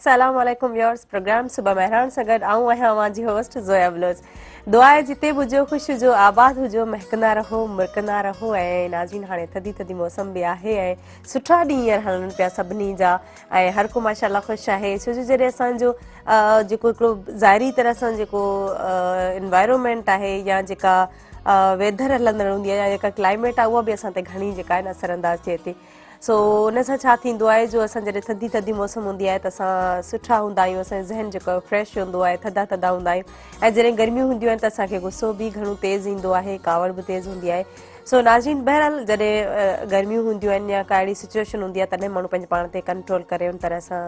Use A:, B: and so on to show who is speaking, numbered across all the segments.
A: السلام عليڪم viewers programme صبح مهراڻ سان گڏ آئون آهيان اوهان جي هوسٽ زويا بلوچ دعا آهي جتي به هجو خوش هجو آباد هجو مهڪندا رهو مرڪندا رهو ۽ ناظرين هاڻي ٿڌي ٿڌي موسم به آهي ۽ سٺا ڏينهن هينئر هلن پيا سڀني جا ۽ هر ڪو ماشاءالله خوش آهي ڇو جو جڏهن اسان جو جيڪو هڪڙو ظاهري طرح سان جيڪو انوائرومينٽ آهي يا جيڪا ويڌر هلندڙ هوندي آهي يا جيڪا ڪلائميٽ آهي اها به اسان تي گهڻي جيڪا آهي اثر انداز ٿئي ٿي سو ان سان ڇا ٿيندو آهي جو اسان جڏهن ٿڌي ٿڌي موسم هوندي آهي ته اسان سٺا هوندا آهيون اسان جو ذهن جيڪو آهي فريش هوندو آهي ٿڌا ٿڌا هوندا آهيون ۽ جڏهن گرميون هونديون آهن ته اسان کي غصو به گهڻو تيز ايندو آهي ڪاوڙ به تيز هوندي آهي سو ناظرين بهرحال جڏهن گرميون هونديون آهن يا ڪا اهڙي سچويشن هوندي آهي تڏهن ماڻهو پنهنجي پاڻ تي ڪنٽرول ڪري ان طرح سان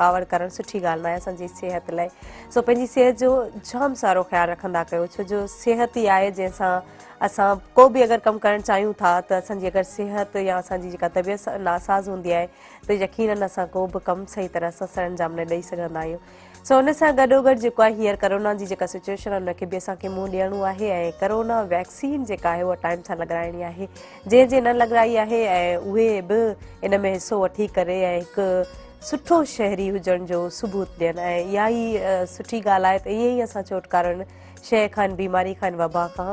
A: ڪاوڙ ڪرڻ سٺي ڳالهه ناهي اسان جي صحت لاء سو پنهنجي صحت جو جام سارو خيال رکندا ڪيو ڇو جو صحت ئي آهي جنهن سان اسان ڪو به اگر ڪم ڪرڻ چاهيون ٿا ته اسان جي اگر صحت يا اسان جي جيڪا طبيعت ناساز هوندي آهي ته يقينن اسان ڪو به ڪم صحيح طرح سان سر انجام نه ڏئي سگهندا آهيون سو ان سان گڏوگڏ جيڪو آهي هينئر ڪرونا جي جيڪا سچويشن آهي ان کي به اسان کي منهن ڏيڻو آهي ۽ ڪرونا ويڪسين جيڪا آهي اها ٽائيم سان لڳرائڻي آهي جنهن جنهن نه لڳرائي آهي ۽ اهي به ان ۾ حصو وٺي ڪري ۽ هڪ سٺو شهري هجڻ جو ثبوت ڏين ۽ اها ئي سٺي ڳالهه آهي ته ائين ئي اسان ڇوٽڪارو ان شيء کان بيماري کان وبا کان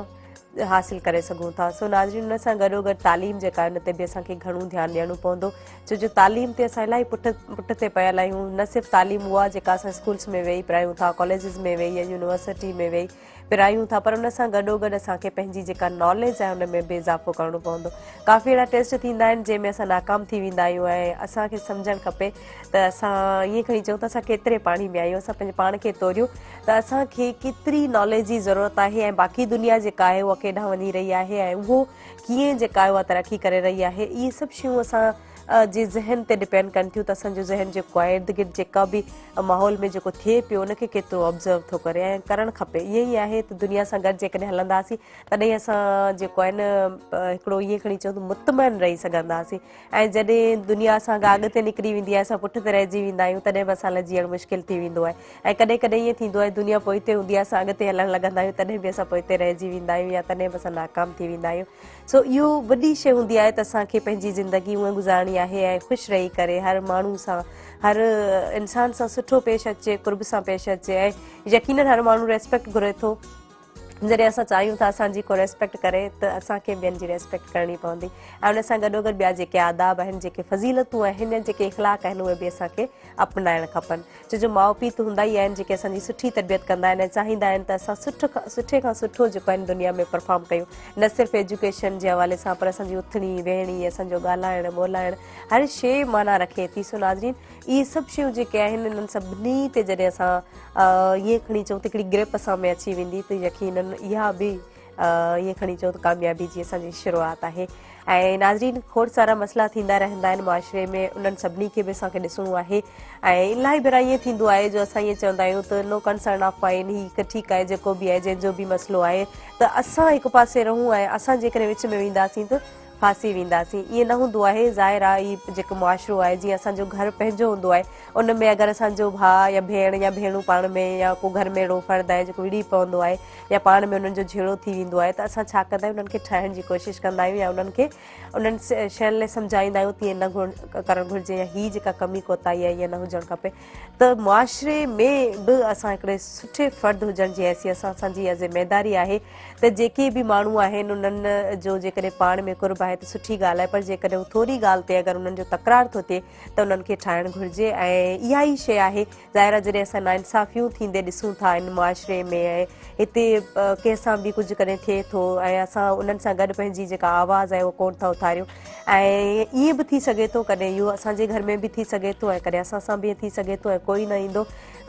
A: حاصل ڪري سگهون ٿا سو ناظرين ان سان گڏو گڏ تعليم جيڪا آهي ان تي به اسان کي گهڻو ڌيان ڏيڻو پوندو ڇو جو تعليم تي اسان الاهي پٺ پٺ تي پيل آهيون نه صرف تعليم اها جيڪا اسان اسڪولس ۾ ويهي پرايون ٿا ڪاليجز ۾ ويهي يا يونيورسٽي ۾ ويهي پرايون ٿا پر ان سان گڏو گڏ اسان کي پنهنجي جيڪا ناليج آهي ان ۾ به اضافو ڪرڻو پوندو ڪافي اهڙا ٽيسٽ ٿيندا آهن جنهن ۾ اسان ناڪام ٿي ويندا آهيون ۽ اسان کي سمجهڻ کپي ته اسان ائين کڻي چئون ته اسان ڪيتري پاڻي ۾ آهيون اسان پنهنجي پاڻ کي توريون ته اسان کي ڪيتري ناليج جي ضرورت آهي ۽ باقي دنيا جيڪا آهي اها ڪيڏانهن وڃي رهي آهي ۽ اهو ڪيئن جيڪا آهي اها ترقي ڪري رهي آهي اهي سڀ شيون اسان جي ذهن تي ڊپينڊ ڪن ٿيون ته اسان جو ذهن جيڪو آهي ارد گرد جيڪا به ماحول ۾ جيڪو ٿئي پيو ان کي ڪيترو آبزرو ٿو ڪري ۽ ڪرڻ کپي ائين ئي آهي ته دنيا سان گڏ جيڪڏهن هلنداسين تڏهن اسان جيڪو آهي نه هڪڙو ائين کڻي چئون ته مطمئن رهي سگهنداسين ۽ جڏهن دنيا اسان کان اڳتي نڪري ويندي آهي اسان پٺتي رهجي ويندا آهيون تڏهن به اسان لاء جيئڻ مشڪل ٿي ويندو آهي ۽ ڪڏهن ڪڏهن ائين ٿيندو آهي دنيا پوئتي هوندي آهي اسان اڳتي هلڻ لڳندا آهيون تڏهن به اسان پوئتي رهجي ويندا آهيون يا تڏهن به اسان ناڪام ٿي ويندا آهيون سو اهو وڏي شيء هوندي آهي ته اسان کي پنهنجي زندگي هونئن گذارڻي آهي ۽ خوش رهي ڪري هر ماڻهو سان هر انسان سان سٺو پيش اچي قرب سان پيش اچي ۽ يقينن هر ماڻهو ريسپيڪٽ گهري ٿو جڏهن اسان چاهيون ٿا اسان جي ڪو ريسپيڪٽ ڪري ته اسان کي ٻين جي ريسپيڪٽ ڪرڻي پوندي ۽ ان سان گڏو گڏ ٻيا جيڪي آداب آهن جيڪي فضيلتون آهن يا جيڪي اخلاق آهن اهي به اسان کي اپنائڻ کپن ڇو جو ماء پيء ته هوندا ئي آهن جيڪي اسان جي سٺي تربيت ڪندا آهن ۽ چاهيندا آهن ته اسان سٺ سٺي کان سٺو جيڪو آهن دنيا ۾ پرفارم ڪيون نه صرف ايجوڪيشن جي حوالي سان پر اسان جي اٿڻي ويهڻي اسان جو ڳالهائڻ ٻولهائڻ هر شيء معنيٰ رکي ٿي سو ناظرين اهي سڀ شيون جيڪي آهن انهن سڀني تي جڏهن اسان ائين کڻي چئون ته هڪڙي گرپ اسان ۾ اچي ويندي ته يقينن اها به ائين کڻي چئون ته ڪاميابي جي اسان جي شروعات آهي ۽ ناظرين کوڙ سارا مسئلا ٿيندا رهندا آهن معاشري ۾ انهن سڀني کي به اسان کي ڏسڻو آهي ۽ الاهي ڀيرا ائين ٿيندو آهي جو اسان ائين چوندا آهيون ته نو ڪنسرن آف مائن هي هڪ ٺيڪ آهي جيڪو به آهي جنهن جو به مسئلو آهي ته اسان هڪ پاسي رهون ۽ اسان جيڪڏهن وچ ۾ وينداسين ته ڦاسي وينداسين ائين نه هوندو آهي ظاهر آهي هي جيڪو معاشرو آهي جيئن اسان جو گهر پنهنجو هوندو آهي ان ۾ اگر اسان جو ڀاء يا ڀيڻ يا ڀيڻون پاڻ ۾ يا ڪو گهر ۾ اهڙو فرد آهي جيڪو وڙهي پوندو آهي يا پاڻ ۾ انهن جو جهيڙو ٿي ويندو آهي ته اسان ڇا ڪندا آهيون انهن کي ٺاهڻ جي ڪوشش ڪندا آهيون يا انهن کي انهن شين لاء سمجهائيندا آهيون ته ائين نه ڪرڻ گهرجي يا هي جيڪا ڪمي ڪوتاهي آهي ائين نه هجڻ کپي ته معاشري ۾ به اسان هڪڙي سٺي فرد هجڻ جي حيثيت سان اسان جي اها ذميداري آهي ته جيڪي به ماڻهو آهن انهن جو جيڪڏهن پاڻ ۾ قرب آهي ته سٺي ڳالهه آهي پر جيڪڏهن هو ٿوري ڳالهه تي اگر انهن جو تڪرار ٿو ٿئي ته انهن کي ٺاهڻ گهرجي ۽ اها ئي شيء آهي ظاهر آهي جڏهن اسان ناانصافيون ٿيندي ڏسون ٿا ان معاشري ۾ ۽ هتي ڪنهن سان به ڪجهه ڪڏهن ٿئي ٿو ۽ اسان انهن سان گڏ پنهنجي جيڪا آواز آهي اهو ڪونه ٿا اٿاريون ۽ ائين به ٿي سگهي ٿو ڪڏهن اهو اسان جي گهر ۾ به ٿي سگهي ٿو ۽ ڪڏهن اسان سان به ٿي سگهي ٿو ۽ ڪوئي نه ايندو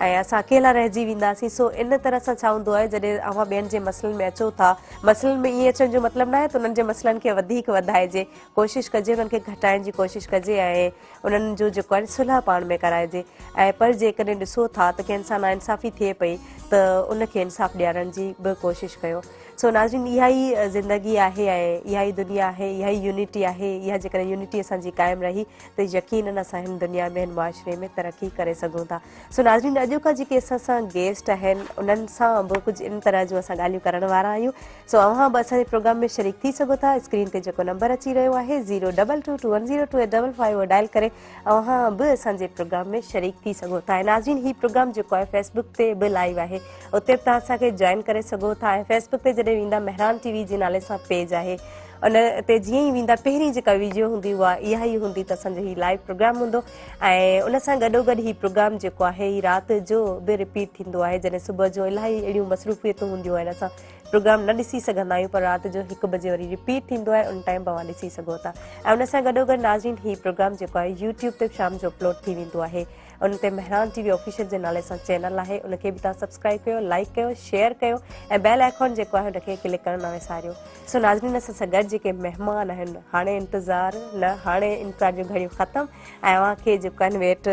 A: ۽ اسان اڪيلا رهجي وينداسين سو ان طرح سان ڇا هوندو آهي جڏهن اوهان ٻين جي مسئلن ۾ اچو ٿا مسئلن ۾ ائين اچڻ جو مطلب ناهي ته انهن جي مسئلن کي وڌيڪ وڌايو. وڌائجي، ڪوشش ڪجي انهن کي گهٽائڻ جي ڪوشش ڪجي ۽ انهن جو جيڪو آهي صلح پاڻ ۾ ڪرائجي ۽ پر جيڪڏهن ڏسو ٿا ته ڪنهن سان ناانصافي ٿئي پئي ته ان کي انصاف ڏيارڻ جي به ڪوشش ڪيو. سو ناظرين اها ئي زندگي آهي ۽ اها ئي دنيا آهي، اها ئي يونٽي آهي، اها جيڪڏهن يونٽي اسان جي قائم رهي ته يقينن اسان هن دنيا ۾ هن معاشري ۾ ترقي ڪري سگهون ٿا. سو ناظرين اڄوڪا جيڪي اسان سان گيسٽ آهن انهن سان به ڪجهه ان طرح جون اسان ڳالهيون ڪرڻ وارا آهيون. سو اوهان به اسان جي پروگرام ۾ شريڪ ٿي سگهو ٿا. اسڪرين تي جيڪو نمبر اچي رهيو آهي zero double two two one zero two eight double five اهو ڊائل ڪري اوهان به اسان جي پروگرام ۾ شريڪ ٿي سگهو ٿا. ۽ ناظرين هي پروگرام جيڪو آهي فيس بڪ تي به لائيو آهي اتي به توهان اسان کي جوائن ڪري سگهو ٿا ۽ فيس بڪ تي جڏهن ويندا مهراڻ ٽي وي جي نالي سان پيج آهي ان تي جيئن ئي ويندا پهرين جيڪا ويڊيو هوندي اها اها ئي هوندي ته اسان جو هي لائيو پروگرام هوندو ۽ ان سان گڏو گڏ هي پروگرام جيڪو آهي هي رات جو به رپيٽ ٿيندو آهي جڏهن صبح جو الاهي اهڙيون مصروفيتون هونديون آهن اسان پروگرام نه ڏسي سگهندا آهيون پر رات جو هڪ بجي وري رپيٽ ٿيندو آهي ان ٽائيم به اوهان ڏسي سگهو ٿا ۽ ان سان گڏو گڏ ناظرين هي پروگرام جيڪو آهي يوٽيوب تي به شام جو اپلوڊ ٿي ويندو آهي ان تي مهراڻ ٽي وي آفيشل جي نالي سان چينل آهي ان کي به توهان سبسڪرائب ڪيو لائڪ ڪيو شيئر ڪيو ۽ بيل آئيڪان جيڪو آهي ان کي ڪلڪ ڪرڻ نه وساريو سو ناظرين اسان سان گڏ جيڪي مهمان آهن هاڻي انتظار نه هاڻي انتظار جون گهڙيون ختم ۽ اوهان کي جيڪو آهن ويٽ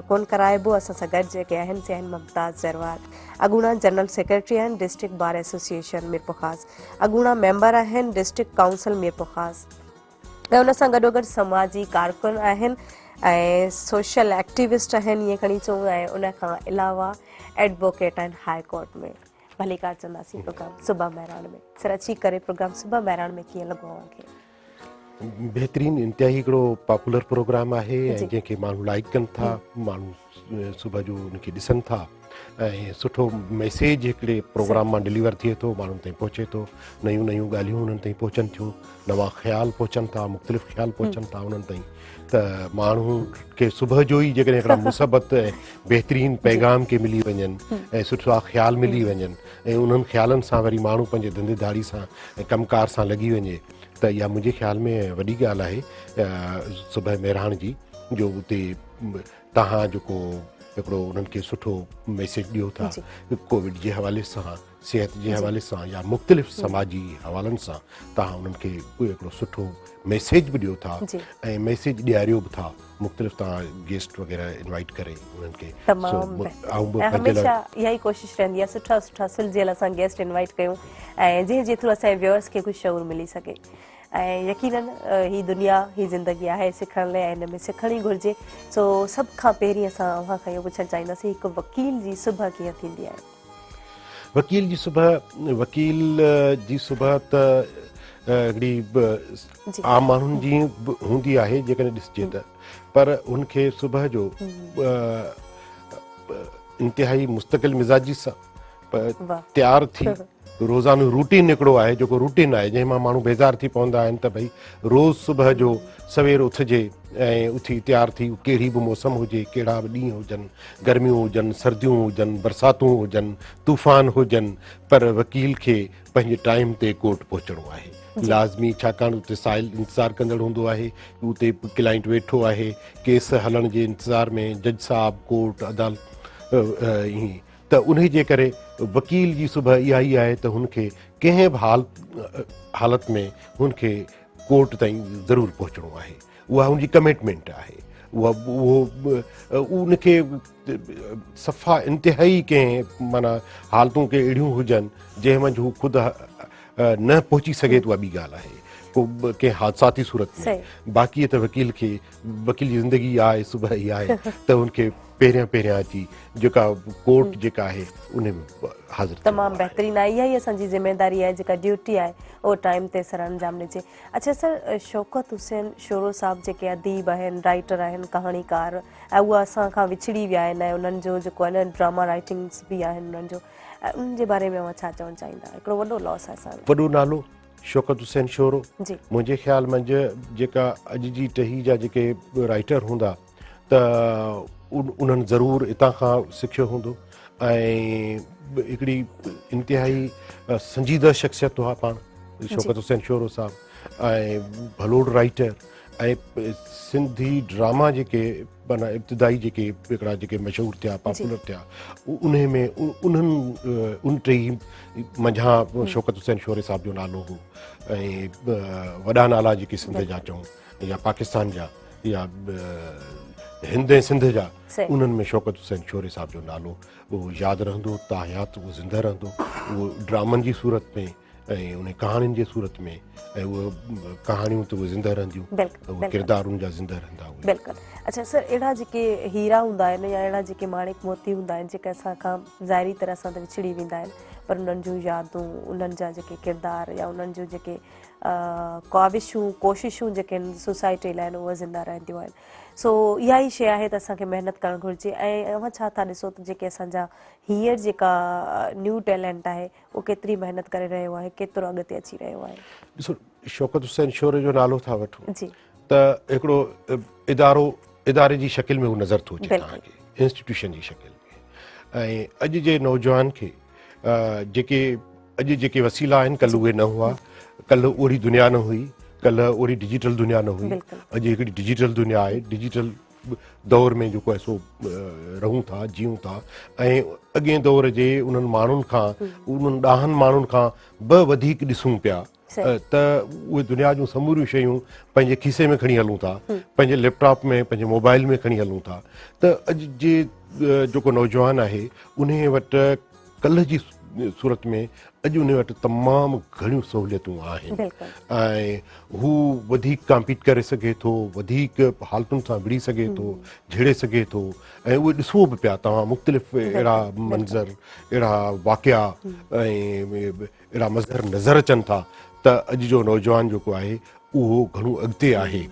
A: ڪون ڪرائبو اسان سان گڏ جيڪي آهن سي آهن ممتاز جروار اڳوڻا جنرل سيڪريٽري آهن ڊسٽرڪٽ بار ايسوسيئيشن ميرپورخاص اڳوڻا ميمبر آهن ڊسٽرڪٽ ڪائونسل ميرپورخاص ۽ ان سان گڏوگڏ سماجي ڪارڪن آهن ۽ سوشل ايڪٽيوسٽ آهن ائين کڻي چئون ۽ ان کان علاوه ايڊووڪيٽ آهن هاء ڪورٽ ۾ ڀليڪار چونداسين پروگرام صبح مهراڻ ۾ سر اچي ڪري پروگرام صبح مهراڻ ۾ ڪيئن لڳو اوهان کي؟
B: بهترين انتهائي هڪڙو پاپولر پروگرام آهي ۽ جنهن کي ماڻهو لائڪ ڪن ٿا ماڻهو صبح جو ان کي ڏسن ٿا ۽ سٺو ميسيج هڪڙي پروگرام مان ڊليور ٿئي ٿو ماڻهن تائين پهچي ٿو نيون نيون ڳالهيون انهن تائين پهچن ٿيون نوان خيال پهچن ٿا مختلف خيال پهچن ٿا انهن تائين ته ماڻهو کي صبح جو ئي جيڪڏهن هڪڙا مثبت ۽ بهترين پيغام کي ملي وڃن ۽ سٺا خيال ملي وڃن ۽ انهن خيالن سان وري ماڻهو پنهنجي ڌنڌي ڌاڙي سان ۽ ڪم ڪار سان لڳي وڃي ته اها منهنجي خيال ۾ وڏي ڳالهه آهي صبح مهراڻ جي جو اتي تهان جيڪو هڪڙو انهن کي سٺو ميسيج ڏيو ٿا ڪووڊ جي حوالي سان صحت جي حوالي سان يا مختلف سماجي حوالن سان تهان انهن کي هڪڙو سٺو ميسيج به ڏيو ٿا ۽ ميسيج ڏياريو به ٿا مختلف تهان گيسٽ وغيره انوائٽ ڪري انهن کي
A: تمام هميشه اها ئي ڪوشش رهندي آهي سٺا سٺا سلجهيل اسان گيسٽ انوائٽ ڪيون ۽ جنهن جي ٿرو اسان جي ويورس کي ڪجهه شعور ملي سگهي ۽ يقينن هي دنيا هي زندگي آهي سکڻ لاء ۽ هن ۾ سکڻ ئي گهرجي سو سڀ کان پهرين اسان اوهان کان اهو پڇڻ چاهينداسين هڪ وڪيل جي صبح ڪيئن ٿيندي آهي؟
B: وڪيل جي صبح وڪيل جي صبح ته هڪڙي عام ماڻهن جي هوندي آهي جيڪڏهن ڏسجي ته پر ان کي صبح جو انتهائي مستقل مزاجي سان تيار ٿي روزانو روٽين هڪڙو آهي جيڪو روٽين آهي جنهن مان ماڻهو بيزار ٿي پوندا آهن ته ڀئي روز صبح جو سوير اٿجي ۽ اٿي تيار ٿي ڪهڙي به موسم هجي ڪهڙا به ڏينهن هجن گرميون هجن سرديون هجن برساتون هجن طوفان هجن پر وڪيل کي پنهنجي ٽائيم تي ڪورٽ پهچڻو آهي لازمي ڇاڪاڻ اتي سائل انتظار ڪندڙ هوندو آهي اتي ڪلائنٽ ويٺو آهي ڪيس هلڻ جي انتظار ۾ جج صاحب ڪورٽ عدالت ته انهي جي ڪري وڪيل جي صبح اها ئي آهي ته هن کي ڪنهن به حال حالت ۾ هن کي ڪورٽ تائين ضرور پهچڻو آهي اها هن جي ڪمٽمينٽ آهي اها اهو ان کي صفا انتهائي ڪنهن معنيٰ حالتون ڪي اهڙيون هجن جنهن منجهه هو خود نه پهچي سگهي ته اها ٻي ڳالهه آهي ڪو ڪنهن حادثاتي صورت ۾ باقي ته وڪيل کي وڪيل جي زندگي آهي صبح ئي آهي ته ان کي پهريان پهريان اچي جيڪا ڪورٽ جيڪا آهي ان ۾ حاضر
A: تمام بهترين آهي اها ئي اسان جي ذميداري آهي جيڪا ڊيوٽي آهي اهو ٽائيم تي سر انجام ڏجي اڇا سر شوڪت حسين شورو صاحب جيڪي اديب آهن رائٽر آهن ڪهاڻيڪار ۽ اهي اسان کان وڇڙي ويا آهن ۽ انهن جو جيڪو آهي نه ڊراما رائٽنگس به آهن انهن جو انهن جي باري ۾ اوهان ڇا چوڻ چاهيندا هڪڙو وڏو لاس آهي اسان
B: وڏو نالو شوڪت حسين شورو منهنجي خيال منجهه جيڪا اڄ جي ٽهي جا جيڪي رائٽر هوندا ته انهن ضرور اتان کان سکيو هوندو ۽ هڪڙي انتهائي سنجيده شخصيت هئا پاڻ شوڪت حسين شورو صاحب ۽ ڀلوڙ رائٽر ۽ سنڌي ڊراما جيڪي معنيٰ ابتدائي جيڪي هڪڙا جيڪي مشهور ٿيا پاپولر ٿيا انهي ۾ انهن ان ٽئي منجهان شوڪت حسين شوري صاحب جو نالو هو ۽ وڏا نالا جيڪي سنڌ جا چئون يا پاڪستان جا يا هند ۽ سنڌ جا انهن ۾ شوڪت حسين شوري صاحب جو نالو اهو ياد رهندو تاحيات اهو زنده رهندو اهو ڊرامن جي صورت ۾ ۽ ان ڪهاڻين جي صورت ۾ ۽ اهي ڪهاڻيون ته اهي زنده رهنديون اهي ڪردار ان جا زنده رهندا
A: اهي بلڪل اڇا سر اهڙا جيڪي هيرا هوندا آهن يا اهڙا جيڪي ماڻڪ موتي هوندا آهن جيڪي اسان کان ظاهري طرح سان ته وڇڙي ويندا آهن پر انهن جون يادون انهن جا جيڪي ڪردار يا انهن جون جيڪي ڪاوشون ڪوششون جيڪي آهن سوسائٽي لاء اهي زنده رهنديون آهن سو اها ئي شيء آهي ته اسان کي محنت ڪرڻ گهرجي ۽ اوهان ڇا ٿا ڏسو ته جيڪي اسان جا هينئر جيڪا نيو ٽيلنٽ آهي اهو ڪيتري محنت ڪري رهيو آهي ڪيترو اڳتي اچي رهيو آهي.
B: ڏسو شوڪت حسين شوري جو نالو ٿا وٺون جي ته هڪڙو ادارو اداري جي شڪل ۾ هو نظر ٿو اچي توهان کي انسٽيٽيوشن جي شڪل ۾ ۽ اڄ جي نوجوان کي جيڪي اڄ جيڪي وسيلا آهن ڪلهه اهي نه هئا ڪلهه اهڙي دنيا نه هئي ڪلهه اهڙي ڊجيٽل دنيا نه هئي اڄ هڪڙي ڊجيٽل دنيا آهي ڊجيٽل دور ۾ جيڪو آهي سو رهون ٿا جيئون ٿا ۽ اڳئين دور جي انهن ماڻهن کان انهن ڏاهن ماڻهن کان به وڌيڪ ڏسون پيا ته اهي دنيا جون سموريون شيون پنهنجي کيسي ۾ کڻي هلون ٿا پنهنجي ليپ ٽاپ ۾ پنهنجي موبائل ۾ کڻي هلون ٿا ته اڄ جي جيڪو نوجوان آهي انهي وٽ ڪلهه جي صورت ۾ اڄ ان وٽ تمام گهڻيون سهوليتون آهن ۽ هو وڌيڪ ڪامپيٽ ڪري سگهي ٿو وڌيڪ حالتن سان وڙهي سگهي ٿو جهيڙي سگهي ٿو ۽ اهي ڏسو به پيا توهان مختلف اهڙا منظر اهڙا واقعا ۽ اهڙا مظهر نظر اچن ٿا ته اڄ جو نوجوان جيڪو آهي اهو گهڻو اڳتي آهي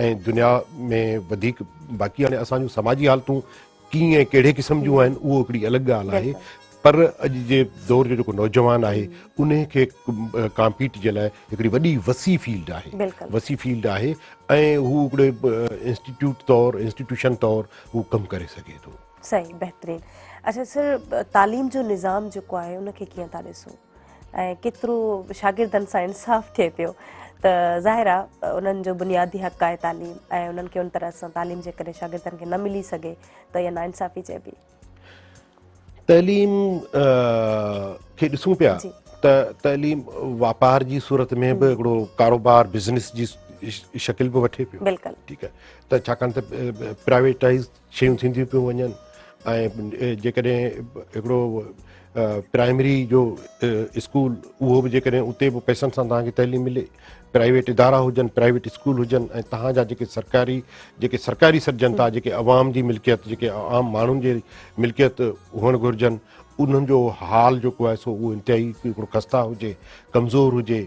B: ۽ دنيا ۾ وڌيڪ باقي هاڻي اسان جون سماجي حالتون ڪيئن ۽ ڪهڙي قسم جون آهن اهو هڪڙي الڳ ڳالهه آهي پر اڄ جي دور جو جيڪو نوجوان آهي انهي کي ڪامپيٽ جي لاء هڪڙي وڏي وسيع فيلڊ آهي وسيع فيلڊ آهي ۽ هو هڪڙي انسٽيٽيوٽ طور انسٽيٽيوشن طور هو ڪم ڪري سگهي ٿو.
A: صحيح بهترين اڇا سر تعليم جو نظام جيڪو آهي ان کي ڪيئن ٿا ڏسو ۽ ڪيترو شاگردن سان انصاف ٿئي پيو ته ظاهر آ انهن جو بنيادي حق آهي تعليم ۽ انهن کي ان طرح سان تعليم جيڪڏهن شاگردن کي نه ملي سگهي ته اها ناانصافي چئبي.
B: تعليم کي ڏسون پيا ته تعليم واپار جي صورت ۾ به هڪڙو ڪاروبار بزنس جي شڪل به وٺي پيو
A: بلڪل
B: ٺيڪ آهي ته ڇاڪاڻ ته پرائيويٽائز شيون ٿينديون پيون وڃن ۽ جيڪڏهن هڪڙو پرائمري جو اسڪول اهو به جيڪڏهن اتي به پئسن سان توهان کي تعليم ملي پرائيويٽ ادارا هجن پرائيويٽ اسڪول هجن ۽ توهان جا جيڪي سرڪاري جيڪي سرڪاري سڏجن ٿا جيڪي عوام جي ملڪيت جيڪي عام ماڻهن جي ملڪيت هئڻ گهرجن انهن جو حال جيڪو آهي سو اهو انتهائي هڪڙو خستا هجي ڪمزور هجي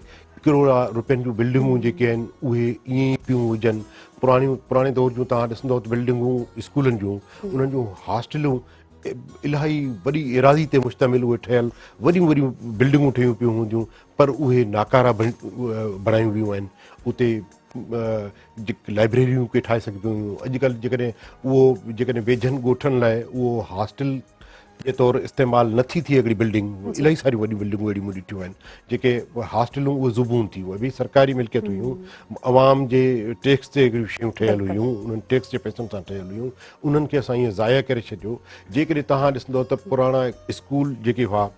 B: ڪروڙا روپين جون بلڊنگون جيڪي آهن اهي ائين ئي پيون هجن پراڻيون پراڻي دور جون توهان ڏسندو ته بلڊنگون اسڪولن جون انهن جون هاسٽلون الاهي وڏي ايراضي تي مشتمل اهي ٺهيل وڏيون وڏيون بلڊنگون ٺهيون پيون هونديون پر اهي ناڪارا بڻايون ويون آهن اتي لائبريريون ڪي ٺاهي سگهبيون هيون اڄڪلهه جيڪڏهن اهو جيڪڏهن ويجهن ڳوٺن لاء اهو هاسٽل جي طور استعمال نه ٿي ٿئي هڪڙي بلڊنگ الاهي ساريون وڏيون بلڊنگون اهڙيون مون ڏٺيون آهن جيڪي هاسٽلون اهي زبون ٿي اهي به سرڪاري ملڪيت هيون عوام جي ٽيڪس تي هڪڙيون شيون ٺهيل هيون انهن ٽيڪس جي پئسن سان ٺهيل هيون انهن کي اسان ائين ضايع ڪري ڇڏيو جيڪڏهن توهان ڏسندو ته پراڻا اسڪول جيڪي هئا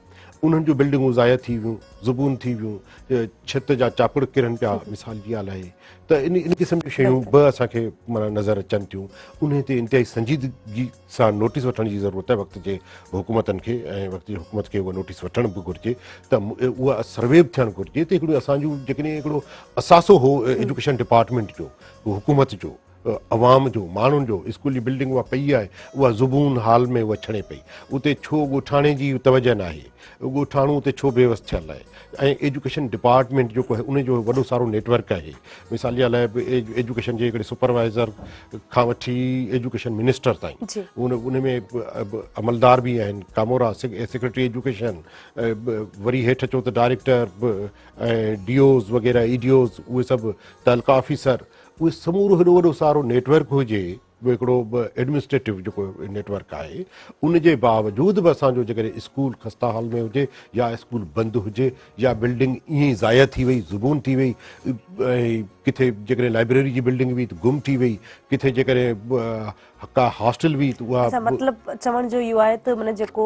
B: انهن جون بلڊنگون ضايع ٿي ويون زبون ٿي ويون ڇت جا چاپڙ ڪرن پيا مثال جي ڳالهه آهي ته ان ان قسم جون شيون به اسان کي معنيٰ نظر اچن ٿيون انهي تي انتهائي سنجيدگي سان نوٽيس وٺڻ جي ضرورت آهي وقت جي حڪومتن کي ۽ وقت جي حڪومت کي اها نوٽيس وٺڻ به گهرجي ته اها سروي به ٿيڻ گهرجي ته هڪڙو اسان جون جيڪڏهن هڪڙو اثاثو هو ايجوڪيشن ڊپارٽمينٽ جو حڪومت جو عوام جو ماڻهن جو اسڪول جي بلڊنگ اها پئي آهي اها زبون حال ۾ اها ڇڻي پئي اتي ڇو ڳوٺاڻي جي توجه ناهي ڳوٺاڻو اتي ڇو بيوس ٿيل آهي ۽ ايجوڪيشن ڊپارٽمينٽ جيڪو آهي ان جو وڏو سارو نيٽ ورڪ آهي مثال جي لاء ايجوڪيشن جي هڪڙي سپروائزر کان وٺي ايجوڪيشن منسٽر تائين ان ان ۾ عملدار به آهن ڪامورا سيڪريٽري ايجوڪيشن وري هيٺ اچو ته ڊائريڪٽر ۽ ڊي اوز وغيره اي ڊي اوز اهي سڀ تعلقه آفيسر اهي سمورو هيڏو وڏو سارو نيٽ ورڪ هجي. هڪڙو ايڊمنسٽريٽو جيڪو نيٽ ورڪ آهي ان جي باوجود به اسان جو جيڪڏهن اسڪول خسته حال ۾ هجي يا اسڪول بند هجي يا بلڊنگ ائين ئي ضايع ٿي وئي زبون ٿي وئي ۽ ڪٿي جيڪڏهن لائبريري جي بلڊنگ هئي ته گم ٿي وئي ڪٿي جيڪڏهن ڪا هاسٽل هئي ته اها
A: اڇا مطلب چوڻ جو اهو آهي ته معنيٰ جيڪو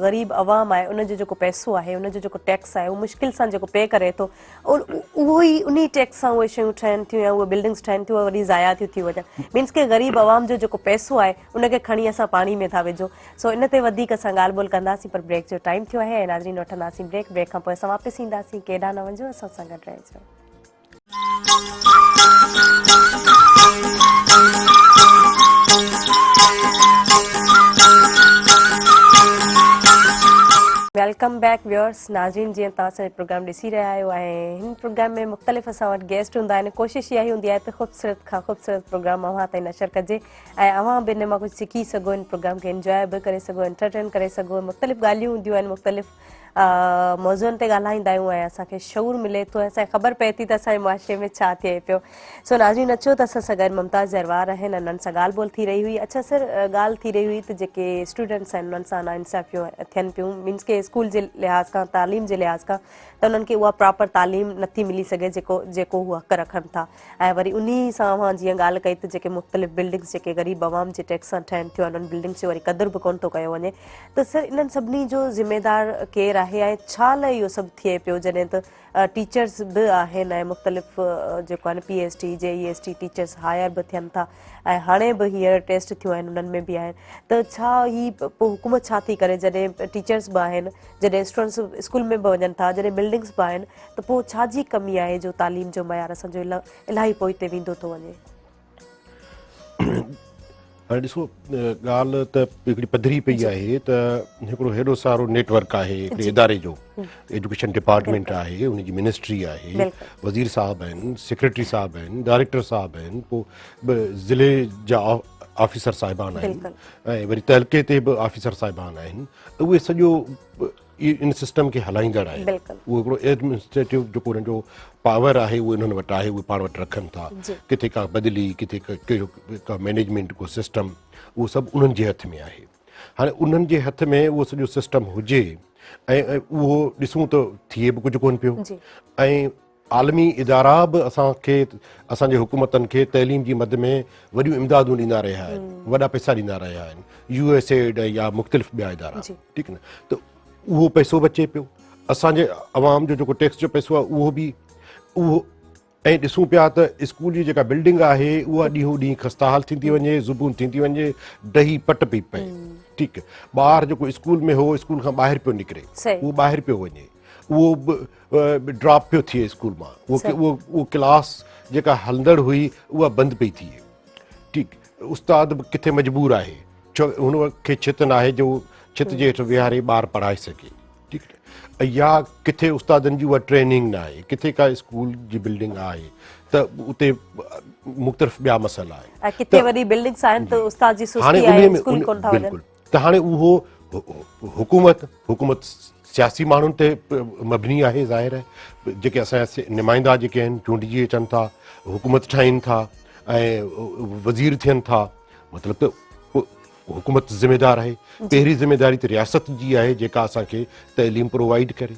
A: غريب عوام آهي ان جو جيڪو پئسو آهي ان جو جيڪو ٽيڪس آهي اهو مشڪل سان جيڪو پي ڪري ٿو اهو ئي انهي ٽيڪس سان اهي شيون ٺهن ٿيون يا اهي بلڊنگس ٺهن ٿيون اهي وري ضايع ٿيون ٿي وڃن مينس ڪي غريب عوام جو جيڪو پئسو آهي ان کي کڻي اسان پاڻي ۾ ٿا وجهون سو ان تي وڌيڪ اسان ڳالهه ٻولهه ڪنداسين پر بريڪ جو ٽائيم ٿيو آهي ۽ ناظرين وٺنداسين بريڪ بريڪ کان پوء اسان واپس اينداسين ڪيڏانهن نه وڃجو اسان سان گڏ رهجو. Welcome back viewers ناظرين جيئن توهان اسان جو پروگرام ڏسي رهيا آهيو ۽ هن پروگرام ۾ مختلف اسان وٽ گيسٽ هوندا آهن ڪوشش اها ئي هوندي آهي ته خوبصورت کان خوبصورت پروگرام اوهان تائين نشر ڪجي ۽ اوهان به ان مان ڪجهه سکي سگهو ان پروگرام کي انجواء به ڪري سگهو انٽرٽين ڪري سگهو مختلف ڳالهيون هونديون آهن مختلف موضوعن تي ڳالهائيندا آهيون ۽ اسان کي شعور ملي ٿو ۽ اسان کي خبر پئي ٿي ته اسان جي معاشري ۾ ڇا ٿئي پيو سو ناظرين اچو ته اسان سان گڏ ممتاز جروار آهن انهن سان ڳالهه ٻولهه ٿي رهي هئي اڇا سر ڳالهه ٿي رهي هئي ته جيڪي اسٽوڊنٽس آهن انهن سان ناانصافيون ٿين پيون مينس ڪي اسڪول جي لحاظ کان تعليم جي لحاظ کان ته انهن کي اها پراپر تعليم نٿي ملي سگهي جيڪو جيڪو هو حق رکن ٿا ۽ وري انهي سان اوهان جيئن ڳالهه ڪئي ته جيڪي مختلف بلڊنگس جيڪي غريب عوام جي ٽيڪس سان ٺهن ٿيون انهن بلڊنگس جو وري قدر به ڪونه ٿو ڪيو وڃي ته سر انهن سڀني جو ذميدار ڪير آهي ۽ ڇا لاء اهو سڀ ٿئي پيو جڏهن ته ٽيچرس به آهن ۽ مختلف جيڪو آهن P S T J E S T teachers hire به ٿين ٿا ۽ هاڻي به هينئر ٽيسٽ ٿيون آهن انهن ۾ به آهن ته ڇا هي پوء حڪومت ڇا ٿي ڪري جڏهن ٽيچرس به آهن جڏهن اسٽوڊنٽس اسڪول ۾ به وڃن ٿا جڏهن بلڊنگس به آهن ته پوء ڇا جي ڪمي آهي جو تعليم جو معيار اسان جو الاهي پوئتي ويندو ٿو وڃي.
B: هاڻي ڏسو ڳالهه ته هڪڙي پڌري پئي آهي ته هڪڙو هيڏو سارو نيٽ ورڪ آهي هڪڙي اداري جو ايجوڪيشن ڊپارٽمينٽ آهي ان جي منسٽري آهي وزير صاحب آهن سيڪريٽري صاحب آهن ڊائريڪٽر صاحب آهن پوء ضلعي جا آفيسر صاحبان آهن ۽ وري تعلقي تي به آفيسر صاحبان آهن اهي سڄو ان سسٽم کي هلائيندڙ آهن اهو هڪڙو ايڊمنسٽريٽو جيڪو انهن جو پاور آهي اهو انهن وٽ آهي اهي پاڻ وٽ رکن ٿا ڪٿي ڪا بدلي ڪٿي ڪهڙو ڪا مينيجمينٽ ڪو سسٽم اهو سڀ انهن جي هٿ ۾ آهي هاڻي انهن جي هٿ ۾ اهو سڄو سسٽم هجي ۽ اهو ڏسون ته ٿئي به ڪجهه ڪونه پيو ۽ عالمي ادارا به اسان کي اسان جي حڪومتن کي تعليم جي مد ۾ وڏيون امدادون ڏيندا رهيا آهن وڏا پئسا ڏيندا رهيا آهن يو ايس ايڊ يا مختلف ٻيا ادارا ٺيڪ نه ته اهو پئسو به اچي پيو اسان جي عوام جو جيڪو ٽيڪس جو پئسو آهي اهو به اهو ۽ ڏسون پيا ته اسڪول جي جيڪا بلڊنگ آهي اها ڏينهون ڏينهن خسته حال ٿيندي وڃي زبون ٿيندي وڃي ڊهي پٽ پئي پئي ٺيڪ ٻار جيڪو اسڪول ۾ هو اسڪول کان ٻاهر پيو نڪري اهو ٻاهر پيو وڃي اهو به ڊراپ پيو ٿئي اسڪول مان اهو اهو ڪلاس جيڪا هلندڙ هئي اها بند پئي ٿئي ٺيڪ استاد به ڪٿي مجبور آهي ڇو هن کي ڇت نه آهي جو ڇت جي هيٺ ويهاري ٻار پڙهائي سگهي ٺيڪ يا ڪٿي استادن جي اها ٽريننگ نه آهي ڪٿي ڪا اسڪول جي بلڊنگ آهي ته اتي مختلف ٻيا مسئلا آهن
A: ڪٿي وري بلڊنگس آهن ته استاد جي سستي آهي اسڪول ڪون ٿا وڃن
B: ته هاڻي اهو حڪومت حڪومت سياسي ماڻهن تي مبني آهي ظاهر آهي جيڪي اسان جا نمائندا جيڪي آهن چونڊجي اچن ٿا حڪومت ٺاهين ٿا ۽ وزير ٿين ٿا مطلب ته حڪومت ذميدار آهي پهرين ذميداري ته رياست جي آهي جيڪا اسان کي تعليم پرووائيڊ ڪري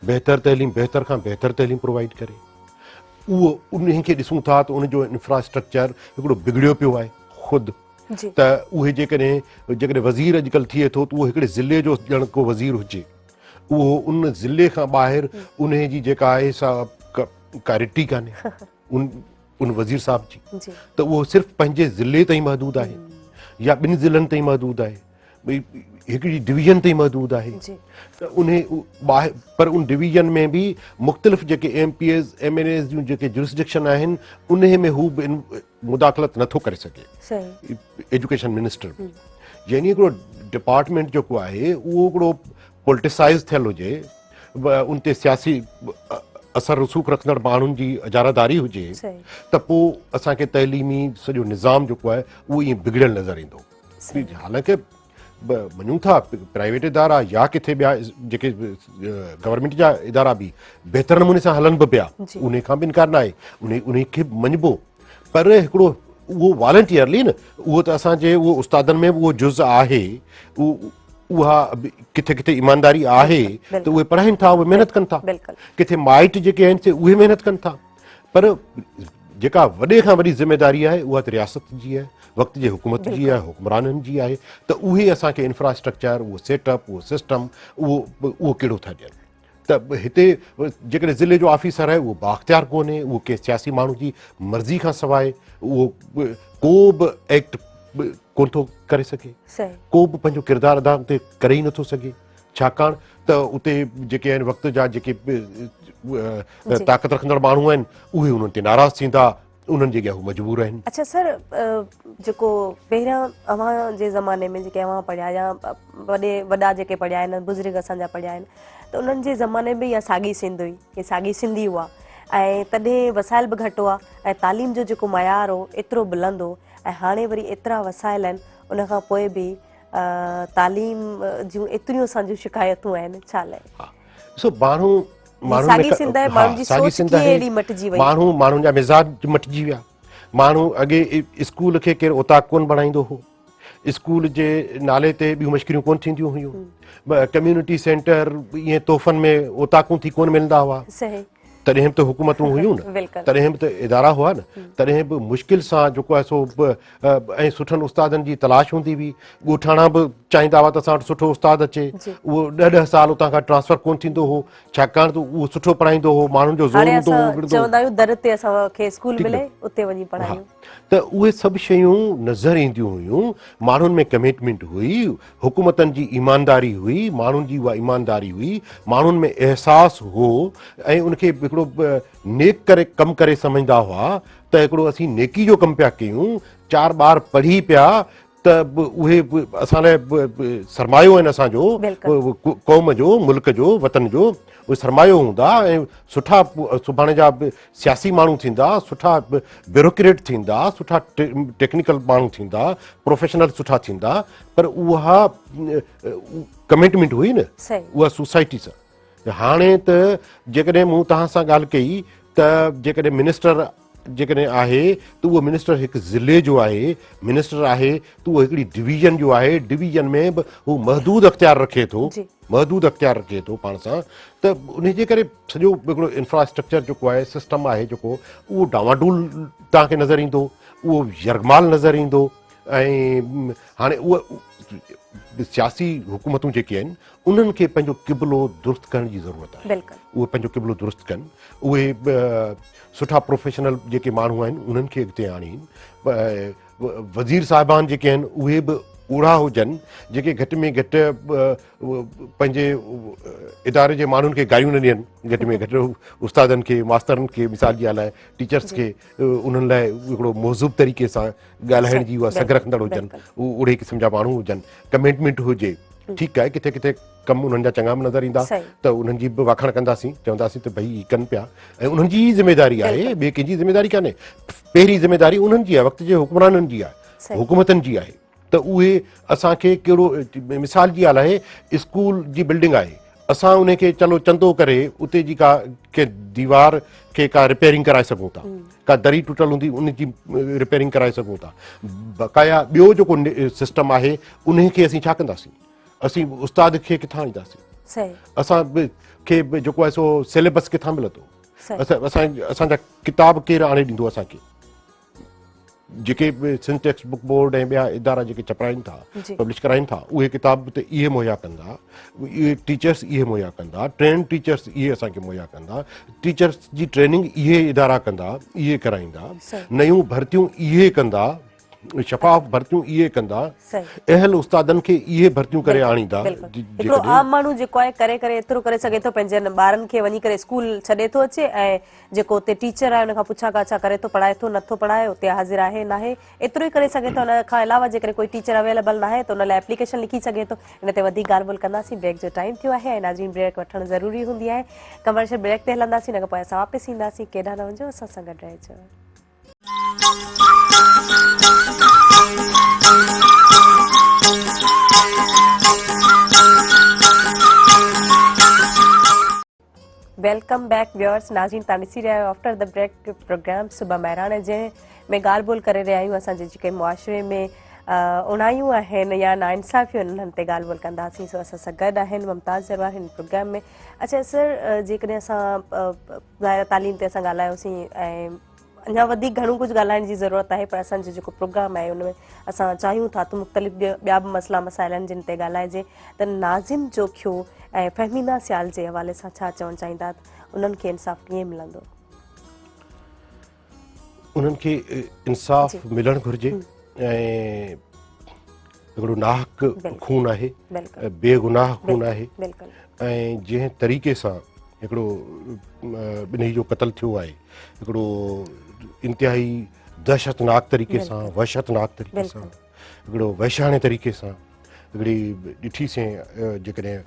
B: بهتر تعليم بهتر کان بهتر تعليم پرووائيڊ ڪري اهو انهن کي ڏسون ٿا ته ان جو انفراسٽرڪچر هڪڙو بگڙيو پيو آهي خود ته اهي جيڪڏهن جيڪڏهن وزير اڄڪلهه ٿئي ٿو ته اهو هڪڙي ضلعي جو ڄڻ ڪو وزير هجي اهو ان ضلعي کان ٻاهر انهي جي جيڪا آهي سا ڪا رٽي ڪانهي ان ان وزير صاحب جي ته اهو صرف پنهنجي ضلعي تائين محدود آهي يا ٻن ضلعن تائين محدود آهي هڪڙي ڊويزن تائين محدود آهي ته انهي ٻاهر پر ان ڊويزن ۾ به مختلف جيڪي M P As M N As جون جيڪي جورسڊڪشن آهن انهي ۾ هو به مداخلت نٿو ڪري سگهي ايجوڪيشن منسٽر به يعني هڪڙو ڊپارٽمينٽ جيڪو آهي اهو هڪڙو پولٽيسائز ٿيل هجي ان تي سياسي اثر رسوخ رکندڙ ماڻهن جي اجاره داري هجي ته پوء اسان کي تعليمي سڄو نظام جيڪو آهي اهو ائين بگڙيل نظر ايندو حالانڪه مڃون ٿا پرائيويٽ ادارا يا ڪٿي ٻيا جيڪي گورنمينٽ جا ادارا به بهتر نموني سان هلن به پيا ان کان به انڪار نه آهي ان کي مڃبو پر هڪڙو اهو والنٽيئرلي نه، اهو ته اسان جي اهو استادن ۾ به اهو جز آهي، اها ڪٿي ڪٿي ايمانداري آهي ته اهي پڙهائين ٿا، اهي محنت ڪن ٿا، ڪٿي مائٽ جيڪي آهن سي اهي محنت ڪن ٿا، پر جيڪا وڏي کان وڏي ذميواري آهي اها ته رياست جي آهي، وقت جي حڪومت جي آهي، حڪمرانن جي آهي ته اهي اسان کي انفراسٽرڪچر، اهو سيٽ اپ، اهو سسٽم، اهو ڪهڙو ٿا ڏين. ته هتي جيڪڏهن ضلعي جو آفيسر آهي اهو بااختيار ڪونهي، اهو ڪنهن سياسي ماڻهو جي مرضي کان سواء اهو ڪو به ايڪٽ ڪونه ٿو ڪري سگهي، ڪو به پنهنجو ڪردار ادا اتي ڪري ئي نٿو سگهي، ڇاڪاڻ ته اتي جيڪي آهن وقت جا جيڪي طاقت رکندڙ ماڻهو آهن اهي انهن تي ناراض ٿيندا، انهن جي اڳيان هو مجبور آهن.
A: اڇا سر، جيڪو پهريان اوهان جي زماني ۾ جيڪي اوهان پڙهيا يا وڏي وڏا جيڪي پڙهيا آهن، بزرگ اسان جا پڙهيا آهن، ته انهن جي زماني ۾ اها ساڳي سنڌ هئي، اهي ساڳي سنڌي هئا ۽ تڏهن وسائل به گهٽ هئا ۽ تعليم جو جيڪو معيار هو ايترو بلند هو ۽ هاڻي وري ايترا وسائل آهن ان کان پوء به تعليم جون ايتريون اسان جون شڪايتون آهن، ڇا لاء؟
B: ها ڏسو ماڻهو
A: ماڻهن ساڳي سنڌ آهي، ماڻهن جي سوچ ڪيئن اهڙي مٽجي وئي؟
B: ماڻهو ماڻهن جا مزاج مٽجي ويا. ماڻهو اڳي اسڪول کي ڪير اوطاق ڪونه بڻائيندو هو، اسڪول جي نالي تي ٻيون مشڪريون ڪونه ٿينديون هيون، ڪميونٽي سينٽر ائين تحفن ۾ اوطاقون ٿي ڪونه ملندا هئا. تڏهن به ته حڪومتون هيون نه، تڏهن به ته ادارا هئا نه، تڏهن به مشڪل سان جيڪو آهي سو ۽ سٺن استادن جي تلاش هوندي هئي. ڳوٺاڻا به چاهيندا هئا ته اسان وٽ سٺو استاد اچي، اهو ڏهه ڏهه سال اتان کان ٽرانسفر ڪونه ٿيندو هو، ڇاڪاڻ ته اهو سٺو پڙهائيندو هو، ماڻهن جو زور هوندو هو.
A: چوندا آهيون در تي اسان کي اسڪول ملي اتي وڃي پڙهايون.
B: ته اهي سڀ شيون نظر اينديون هيون، ماڻهن ۾ ڪمٽمينٽ هئي، حڪومتن جي ايمانداري هئي، ماڻهن جي اها ايمانداري هئي، ماڻهن ۾ احساس هو ۽ ان کي هڪڙو نيڪ ڪري ڪم ڪري سمجهندا هئا ته هڪڙو اسين نيڪي جو ڪم پيا ڪيون، چار ٻار پڙهي پيا ته اهي اسان لاء سرمايو آهن، اسان جو قوم جو، ملڪ جو، وطن جو اهي سرمايو هوندا ۽ سٺا سڀاڻي جا سياسي ماڻهو ٿيندا، سٺا بيوروڪريٽ ٿيندا، سٺا ٽيڪنيڪل ماڻهو ٿيندا، پروفيشنل سٺا ٿيندا، پر اها ڪمٽمينٽ هئي نه اها سوسائٽي سان. هاڻي ته جيڪڏهن مون توهان سان ڳالهه ڪئي ته جيڪڏهن منسٽر جيڪڏهن آهي ته اهو منسٽر هڪ ضلعي جو آهي، منسٽر آهي ته اهو هڪڙي ڊويزن جو آهي، ڊويزن ۾ به هو محدود اختيار رکي ٿو، محدود اختيار رکي ٿو پاڻ سان، ته ان جي ڪري سڄو هڪڙو انفراسٽرڪچر جيڪو آهي، سسٽم آهي جيڪو، اهو ڊانواڊول توهان کي نظر ايندو، اهو يرغمال نظر ايندو. ۽ هاڻي اهو سياسي حڪومتون جيڪي آهن انهن کي پنهنجو قبلو درست ڪرڻ جي ضرورت آهي، اهي پنهنجو قبلو درست ڪن، اهي سٺا پروفيشنل جيڪي ماڻهو آهن انهن کي اڳتي آڻين، وزير صاحبان جيڪي آهن اهي به اهڙا هجن جيڪي گهٽ ۾ گهٽ پنهنجي اداري جي ماڻهن کي گاريون نه ڏين، گهٽ ۾ گهٽ استادن کي، ماسترن کي، مثال جي ڳالهه آهي ٽيچرس کي، انهن لاء هڪڙو مهذب طريقي سان ڳالهائڻ جي اها سگهه رکندڙ هجن، اهڙي قسم جا ماڻهو هجن، ڪمٽمينٽ هجي. ٺيڪ آهي ڪٿي ڪٿي ڪم انهن جا چڱا به نظر ايندا ته انهن جي به واکاڻ ڪنداسين، چونداسين ته ڀئي هي ڪن پيا ۽ انهن جي ئي ذميواري آهي، ٻي ڪنهن جي ذميواري ڪانهي. پهرين ذميواري انهن جي آهي، وقت جي حڪمرانن جي آهي، حڪومتن جي آهي ته اهي اسان کي ڪهڙو، مثال جي ڳالهه آهي اسڪول جي بلڊنگ آهي، اسان ان کي چلو چندو ڪري اتي جي ڪا ڪنهن ديوار کي ڪا رپيئرنگ ڪرائي سگهون ٿا، ڪا دري ٽٽل هوندي ان جي رپيئرنگ ڪرائي سگهون ٿا، بقايا ٻيو جيڪو سسٽم آهي ان کي اسين ڇا ڪنداسين؟ اسين استاد کي ڪٿان آڻينداسين؟ اسان کي جيڪو آهي سو سليبس ڪٿان ملندو؟ اسان جا ڪتاب ڪير آڻي ڏيندو اسان کي؟ جيڪي به سنڌ ٽيڪسٽ بڪ بورڊ ۽ ٻيا ادارا جيڪي ڇپرائين ٿا، پبلش ڪرائين ٿا، اهي ڪتاب ته اهي مهيا ڪندا، اهي ٽيچرس اهي مهيا ڪندا، ٽرينڊ ٽيچرس اهي اسان کي مهيا ڪندا، ٽيچرس جي ٽريننگ اهي ادارا ڪندا، اهي ڪرائيندا، نيون ڀرتيون اهي ڪندا، شفاف ڀرتيون اهي ڪندا، اهل استادن کي اهي ڀرتيون ڪري آڻيندا.
A: هڪڙو عام ماڻهو جيڪو آهي ڪري ڪري ايترو ڪري سگهي ٿو، پنهنجن ٻارن کي وڃي ڪري اسڪول ڇڏي ٿو اچي ۽ جيڪو اتي ٽيچر آهي ان کان پڇا ڳاڇا ڪري ٿو، پڙهائي ٿو نٿو پڙهائي، اتي حاضر آهي ناهي، ايترو ئي ڪري سگهي ٿو. ان کان علاوه جيڪڏهن ڪوئي ٽيچر اويليبل ناهي ته ان لاء ايپليڪيشن لکي سگهي ٿو. ان تي وڌيڪ ڳالهه ٻولهه ڪنداسين. بريڪ جو ٽائيم ٿيو آهي ۽ ناظرين بريڪ وٺڻ ضروري هوندي آهي. ڪمرشل بريڪ تي هلنداسين، ان کان پوء اسان واپس اينداسين. ڪيڏانهن نه وڃجو، اسان سان گڏ رهجو. Welcome back viewers ناظرين توهان ڏسي رهيا آهيو آفٽر the break programme صبح مهراڻ جنهن ۾ ڳالهه ٻولهه ڪري رهيا آهيون اسان جي جيڪي معاشري ۾ اوڻايون آهن يا ناانصافيون آهن انهن تي ڳالهه ٻولهه ڪنداسين سو اسان سان گڏ آهن ممتاز جروار هن پروگرام ۾ اڇا سر جيڪڏهن اسان ظاهر تعليم تي اسان ڳالهايوسين ۽ اڃا وڌيڪ گهڻو ڪجهه ڳالهائڻ جي ضرورت آهي پر اسان جو جيڪو پروگرام آهي ان ۾ اسان چاهيون ٿا ته مختلف ٻيا به مسئلا مسائل آهن جن تي ڳالهائجي ته ناظم جوکيو ۽ فهميده سيال جي حوالي سان ڇا چوڻ چاهيندا انهن کي انصاف ڪيئن ملندو؟
B: انهن کي انصاف ملڻ گهرجي ۽ هڪڙو ناحق خون آهي بيگناهه خون آهي ۽ جنهن طريقي سان هڪڙو ٻنهي جو قتل ٿيو آهي هڪڙو انتهائي دهشتناڪ طريقي سان وحشتناڪ طريقي سان هڪڙو وحشاڻي طريقي سان هڪڙي ڏٺي سين جيڪڏهن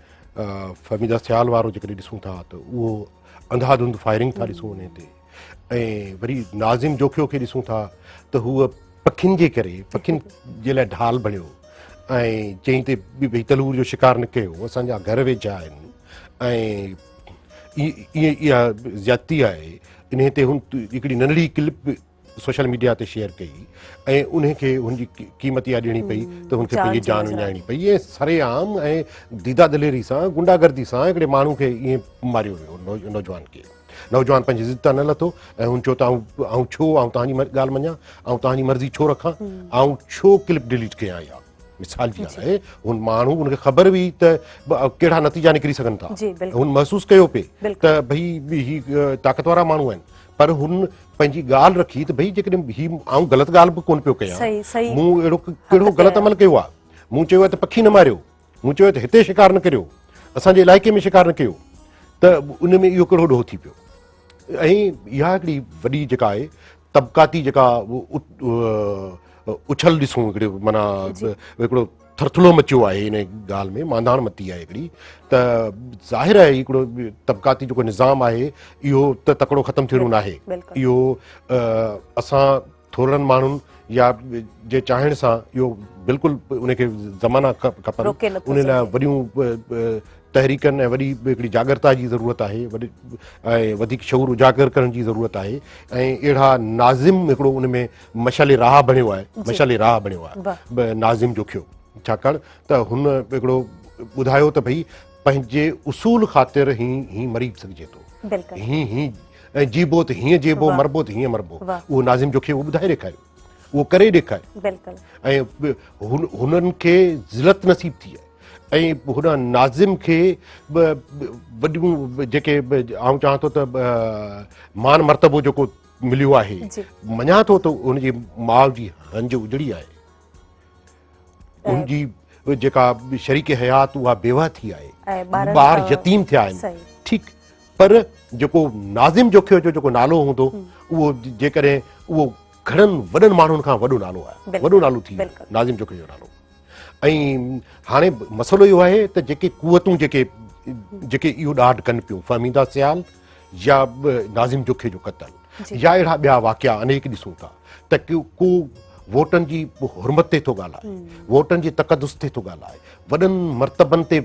B: فهميده سيال وارو جيڪڏهن ڏسون ٿا ته اهو انڌا ڌنڌ فائرنگ ٿا ڏسون ان تي ۽ وري ناظم جوکيو کي ڏسون ٿا ته هو پکين جي ڪري پکين جي لاء ڍال بڻيو ۽ چئين تي ڀئي تلور جو شڪار نه ڪيو اسان جا گهر ويجها آهن ۽ ائين اها زيادتي آهي انهي تي هن هڪڙي ننڍڙي ڪلپ سوشل ميڊيا تي شيئر ڪئي ۽ انهي کي هن جي قيمت اها ڏيڻي پئي ته هن کي پنهنجي جان وڃائڻي پئي ۽ سري عام ۽ ديده دليري سان گنڊا گردي سان هڪڙي ماڻهو کي ائين ماريو ويو نوجوان کي نوجوان پنهنجي ضد تان نه لٿو ۽ هن چيو ته آئون ڇو آئون توهان جي ڳالهه مڃان آئون توهان جي مرضي ڇو رکان آئون ڇو ڪلپ ڊليٽ ڪيان يا مثال جي ڳالهه آهي هن ماڻهو ان کي خبر هئي ته ڪهڙا نتيجا نڪري سگهن ٿا هن محسوس ڪيو پئي ته ڀئي هي طاقت وارا ماڻهو آهن پر هن پنهنجي ڳالهه رکي ته ڀئي جيڪڏهن هي آئون غلط ڳالهه به ڪونه پيو ڪيان مون اهڙو ڪهڙو غلط عمل ڪيو آهي مون چيو آهي ته پکي نه ماريو مون چيو ته هتي شڪار نه ڪريو اسان جي علائقي ۾ شڪار نه ڪيو ته ان ۾ اهو ڪهڙو ڏوهه ٿي پيو ۽ اها هڪڙي وڏي جيڪا آهي طبقاتي جيڪا اڇل ڏسون هڪڙي معنيٰ هڪڙو ٿرٿلو مچيو آهي ان ڳالهه ۾ مانڌاڻ متي آهي هڪڙي ته ظاهر آهي هڪڙو طبقاتي جيڪو نظام آهي اهو ته تڪڙو ختم ٿيڻو ناهي اهو اسان ٿورڙن ماڻهن يا جي چاهڻ سان اهو بلڪل ان کي زمانا کپن ان لاء وڏيون تحريڪن ۽ وڏي هڪڙي جاڳرتا جي ضرورت آهي وڏي ۽ وڌيڪ شعور اجاگر ڪرڻ جي ضرورت آهي ۽ اهڙا ناظم هڪڙو ان ۾ مشعل راهه بڻيو آهي مشعل راهه بڻيو آهي ناظم جوکيو ڇاڪاڻ ته هن هڪڙو ٻڌايو ته ڀئي پنهنجي اصول خاطر هي هي مري سگهجي ٿو هي هي ۽ جيبو ته هيئن جيبو مربو ته هيئن مربو اهو ناظم جوکي اهو ٻڌائي ڏيکاريو اهو ڪري ڏيکاريو
A: بلڪل
B: ۽ هنن کي ذلت نصيب ٿي آهي ۽ هن ناظم کي وڏيون جيڪي آئون چوان ٿو ته مان مرتبو جيڪو مليو آهي مڃان ٿو ته هن جي ماء جي هنج اجڙي آهي ان جي جيڪا شريڪ حيات اها بيوه ٿي آهي ٻار يتيم ٿيا آهن ٺيڪ پر جيڪو ناظم جوکيو جو جيڪو نالو هوندو اهو جيڪڏهن اهو گهڻن وڏن ماڻهن کان وڏو نالو آهي وڏو نالو ٿي ويو ناظم جوکيو جو نالو ۽ هاڻي مسئلو اهو آهي ته جيڪي قوتون جيڪي جيڪي اهو ڏاڍ ڪن پيون فهميده سيال يا ناظم جوکي جو قتل يا اهڙا ٻيا واقعا انيڪ ڏسون ٿا ته ڪو ووٽن جي حرمت تي ٿو ڳالهائي ووٽن جي تقدس تي ٿو ڳالهائي وڏن مرتبن تي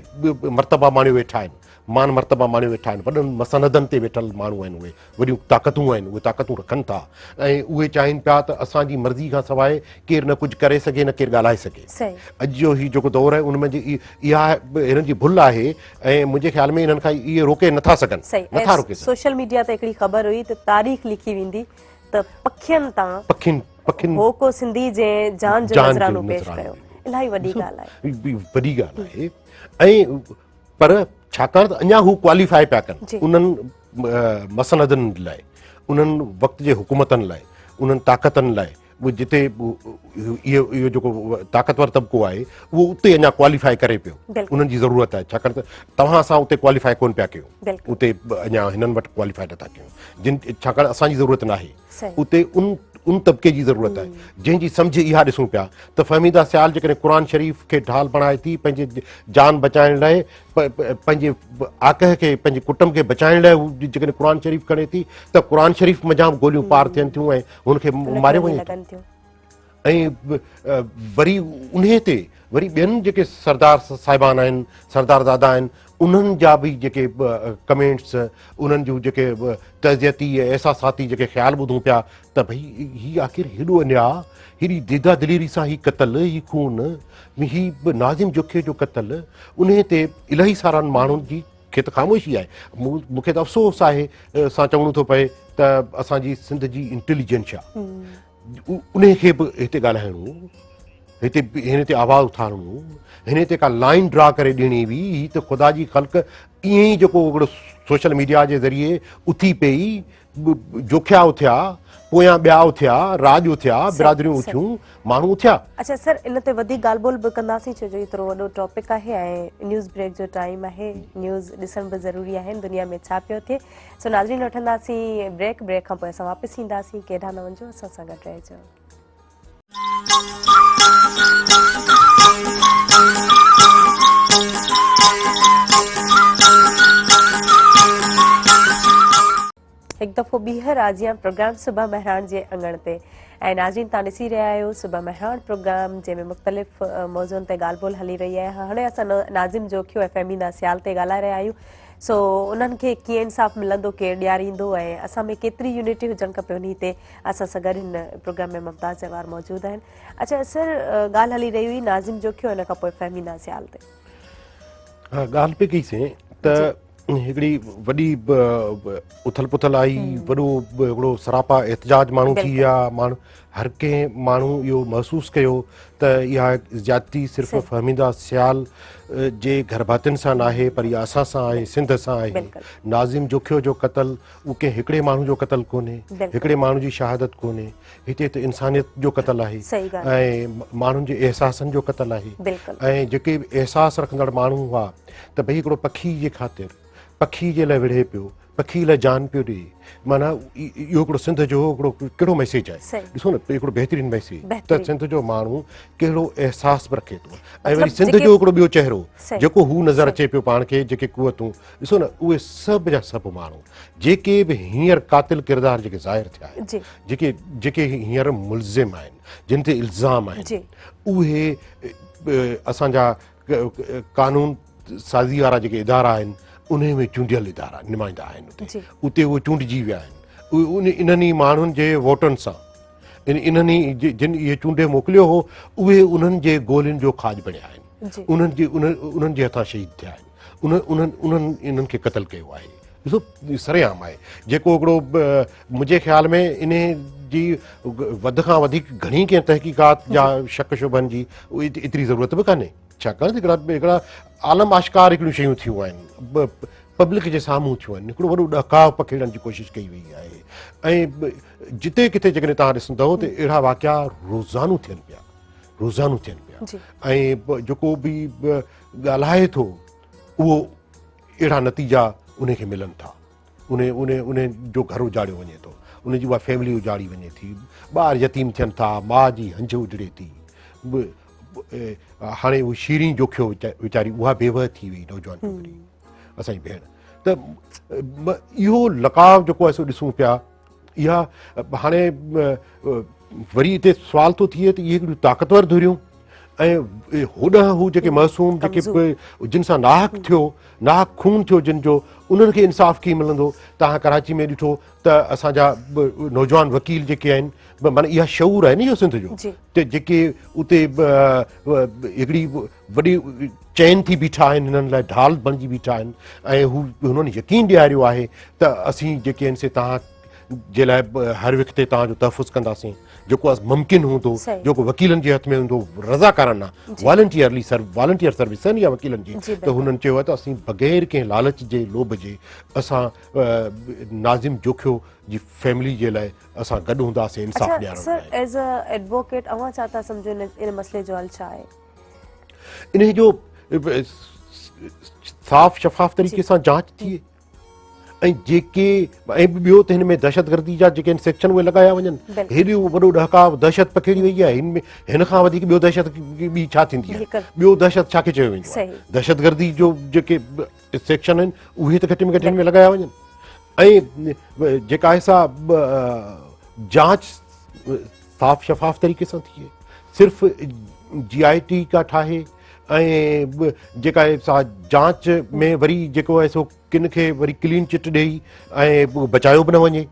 B: مرتبا ماڻيو ويٺا آهن مان مرتبا ماڻيو ويٺا آهن وڏن مسندن تي ويٺل ماڻهو آهن اهي وڏيون طاقتون آهن اهي طاقتون رکن ٿا ۽ اهي چاهين پيا ته اسان جي مرضي کان سواء ڪير نه ڪجهه ڪري سگهي نه ڪير ڳالهائي سگهي اڄ جو هي جيڪو دور آهي ان ۾ اها هنن جي ڀل آهي ۽ منهنجي خيال ۾ انهن کان اهي روڪي نٿا سگهن نٿا روڪي
A: سگهن سوشل ميڊيا تي هڪڙي خبر هئي ته تاريخ لکي ويندي ته پکين تان
B: پکين پکين
A: هو ڪو سنڌي جنهن جان جو نذرانو پيش ڪيو الاهي وڏي ڳالهه
B: آهي وڏي ڳالهه آهي ۽ پر ڇاڪاڻ ته اڃا هو ڪواليفائي پيا ڪن انهن مسندن لاء انهن وقت جي حڪومتن لاء انهن طاقتن لاء جتي اهو اهو جيڪو طاقتور طبقو آهي اهو اتي اڃا ڪواليفائي ڪري پيو انهن جي ضرورت آهي ڇاڪاڻ ته توهان اسان اتي ڪواليفائي ڪون پيا ڪيون اتي اڃا هنن وٽ ڪواليفائي نٿا ڪيون جن ڇاڪاڻ اسان جي ضرورت ناهي اتي ان ان طبقي جي ضرورت آهي جنهن جي سمجهه اها ڏسون پيا ته فهميده سيال جيڪڏهن قرآن شريف کي ڍال بڻائي ٿي پنهنجي جان بچائڻ لاء پنهنجي آڪهه کي پنهنجي ڪٽنب کي بچائڻ لاء هو جيڪڏهن قرآن شريف کڻي ٿي ته قرآن شريف منجهان به گوليون پار ٿين ٿيون ۽ هن کي ماريو وڃي ٿو. ۽ وري انهي تي وري ٻين جيڪي سردار صاحبان آهن سردار زادا آهن انهن جا به جيڪي ڪمينٽس انهن جون جيڪي تعزيتي ۽ احساساتي جيڪي خيال ٻڌون پيا ته ڀئي هي آخر هيڏو انياء هيڏي ديده دليري سان هي قتل هي خون هي ناظم جوکي جو قتل انهي تي الاهي سارن ماڻهن جي کي ته خاموشي آهي مون کي ته افسوس آهي سان چوڻو ٿو پئي ته اسان جي سنڌ جي انٽيليجنشا انهي کي به هتي ڳالهائڻو هتي هن تي آواز اٿارڻو هن تي ڪا لائن ڊرا ڪري ڏيڻي هئي هي ته خدا جي خلق ائين ئي جيڪو هڪڙو سوشل ميڊيا جي ذريعي اٿي پئي جوکيا اٿيا پويان ٻيا اٿيا راڄ اٿيا برادريون اٿيون ماڻهو اٿيا.
A: اڇا سر ان تي وڌيڪ ڳالهه ٻولهه به ڪنداسين ڇو جو ايترو وڏو ٽاپڪ آهي ۽ نيوز بريڪ جو ٽائيم آهي نيوز ڏسڻ به ضروري آهي دنيا ۾ ڇا پيو ٿئي سو ناظرين وٺنداسين بريڪ بريڪ کان پوء اسان واپس اينداسين ڪيڏانهن نه وڃجو اسان سان گڏ رهجو. هڪ دفعو ٻيهر آجيان پروگرام صبح مهراڻ جي اڱڻ تي ۽ ناظرين توهان ڏسي رهيا آهيو صبح مهراڻ پروگرام جنهن ۾ مختلف موضوعن تي ڳالهه ٻولهه هلي رهي آهي هاڻي اسان ناظم جوکيو ۽ فهميده سيال تي ڳالهائي رهيا آهيون سو انهن کي ڪيئن انصاف ملندو ڪير ڏياريندو ۽ اسان ۾ ڪيتري يونٽي هجڻ کپي انهي تي اسان سان گڏ هن پروگرام ۾ ممتاز زوار موجود آهن اڇا سر ڳالهه هلي رهي هئي ناظم جوکيو ان کان پوء فهميده سيال تي.
B: ها ڳالهه پئي ڪئي سين ته هڪڙي وڏي اٿل پٿل آئي وڏو هڪڙو سراپا احتجاج ماڻهو ٿي ويا ماڻهو هر ڪنهن ماڻهو اهو محسوس ڪيو ته اها زيادتي صرف فهميده سيال جي گهر ڀاتين سان ناهي پر اها اسان سان آهي سنڌ سان آهي ناظم جوکيو جو قتل اهو ڪنهن هڪڙي ماڻهو جو قتل ڪونهي هڪڙي ماڻهو جي شهادت ڪونهي هتي ته انسانيت جو قتل آهي ۽ ماڻهن جي احساسن جو قتل آهي ۽ جيڪي احساس رکندڙ ماڻهو هئا ته ڀئي هڪڙو پکي جي خاطر پکي جي لاء وڙهي پيو پکي لاء جان پيو ڏئي معنيٰ اهو هڪڙو سنڌ جو هڪڙو ڪهڙو ميسيج آهي ڏسو نه هڪڙو بهترين ميسيج ته سنڌ جو ماڻهو ڪهڙو احساس به رکي ٿو ۽ وري سنڌ جو هڪڙو ٻيو چهرو جيڪو هو نظر اچي پيو پاڻ کي جيڪي قوتون ڏسو نه اهي سڀ جا سڀ ماڻهو جيڪي به هينئر قاتل ڪردار جيڪي ظاهر ٿيا آهن جيڪي جيڪي هينئر ملزم آهن جن تي الزام آهن اهي اسان جا قانون سازي وارا جيڪي ادارا آهن انهي ۾ چونڊيل ادارا نمائندا آهن اتي اتي اهي چونڊجي ويا آهن انهن ئي ماڻهن جي ووٽن سان انهن ئي جن اهي چونڊي موڪليو هو اهي انهن جي گولين جو کاڄ بڻيا آهن انهن جي انهن جي هٿان شهيد ٿيا آهن انهن انهن انهن کي قتل ڪيو آهي ڏسو سرعام آهي جيڪو هڪڙو منهنجي خيال ۾ انهي جي وڌ کان وڌيڪ گهڻي ڪنهن تحقيقات جا شڪ شبهن جي ايتري ضرورت به ڪانهي ڇاڪاڻ ته هڪڙا هڪڙا عالم آشڪار هڪڙيون شيون ٿيون آهن پبلڪ جي سامهون ٿيون آهن هڪڙو وڏو ڏهڪاء پکيڙڻ جي ڪوشش ڪئي وئي آهي ۽ جتي ڪٿي جيڪڏهن توهان ڏسندؤ ته اهڙا واقعا روزانو ٿين پيا روزانو ٿين پيا ۽ جيڪو به ڳالهائي ٿو اهو اهڙا نتيجا ان کي ملن ٿا ان ان ان جو گهر اجاڙيو وڃي ٿو ان جي اها فيملي اجاڙي وڃي ٿي ٻار يتيم ٿين ٿا ماء جي هنج اجڙي ٿي هاڻي اهو شيرين جوکيو ويچاري اها بيوه ٿي وئي نوجوان ڇوڪري اسان جي ڀيڻ ته اهو لقاء جيڪو آهي سو ڏسون پيا اها هاڻي وري هتي سوال ٿو ٿئي ته اهي هڪڙيون طاقتور ڌريون ۽ هوڏانهن هو جيڪي معصوم جيڪي جن سان ناحق ٿيو ناحق خون ٿيو جن جو انهن کي انصاف ڪيئن ملندو توهان ڪراچي ۾ ڏٺو ته اسان جا نوجوان وڪيل جيڪي آهن معنيٰ اها شعور آهي نه اهو سنڌ جو ته جيڪي اتي هڪڙي وڏي چين ٿي بيٺا آهن هنن لاء ڍال بڻجي بيٺا آهن ۽ هو هنن يقين ڏياريو آهي ته اسين جيڪي آهن سي توهان جي لاء هر وقت تي توهان جو تحفظ ڪنداسين جيڪو ممڪن هوندو جيڪو وڪيلن جي هٿ ۾ هوندو رضاڪارانه والنٽيئرلي سر والنٽيئر سروس آهن يا وڪيلن جي ته هنن چيو آهي ته اسين بغير ڪنهن لالچ جي لوڀ جي اسان ناظم جوکيو جي فيملي جي لاء اسان گڏ هونداسين انصاف ڏيارڻ لاء.
A: سر ايز ا ايڊووڪيٽ اوهان ڇا ٿا سمجهو ان مسئلي جو حل ڇا آهي؟
B: انهي جو صاف شفاف طريقي سان جاچ ٿئي ۽ جيڪي ۽ ٻيو ته هن ۾ دهشتگردي جا جيڪي سيڪشن اهي لڳايا وڃن هيڏو وڏو ڏهڪاء دهشت پکيڙي وئي آهي هن ۾ هن کان وڌيڪ ٻيو دهشت ٻي ڇا ٿيندي آهي ٻيو دهشت ڇا کي چيو ويندو آهي دهشتگردي جو جيڪي سيڪشن آهن اهي ته گهٽ ۾ گهٽ هن ۾ لڳايا وڃن ۽ جيڪا آهي سا جاچ صاف شفاف طريقي سان ٿئي. صرف جي آء ٽي ڪا ٺاهي ۽ جيڪا سا جاچ ۾ وري جيڪو آهي سو ڪن کي وري ڪلين چٽ ڏيئي ۽ بچايو به نه وڃي.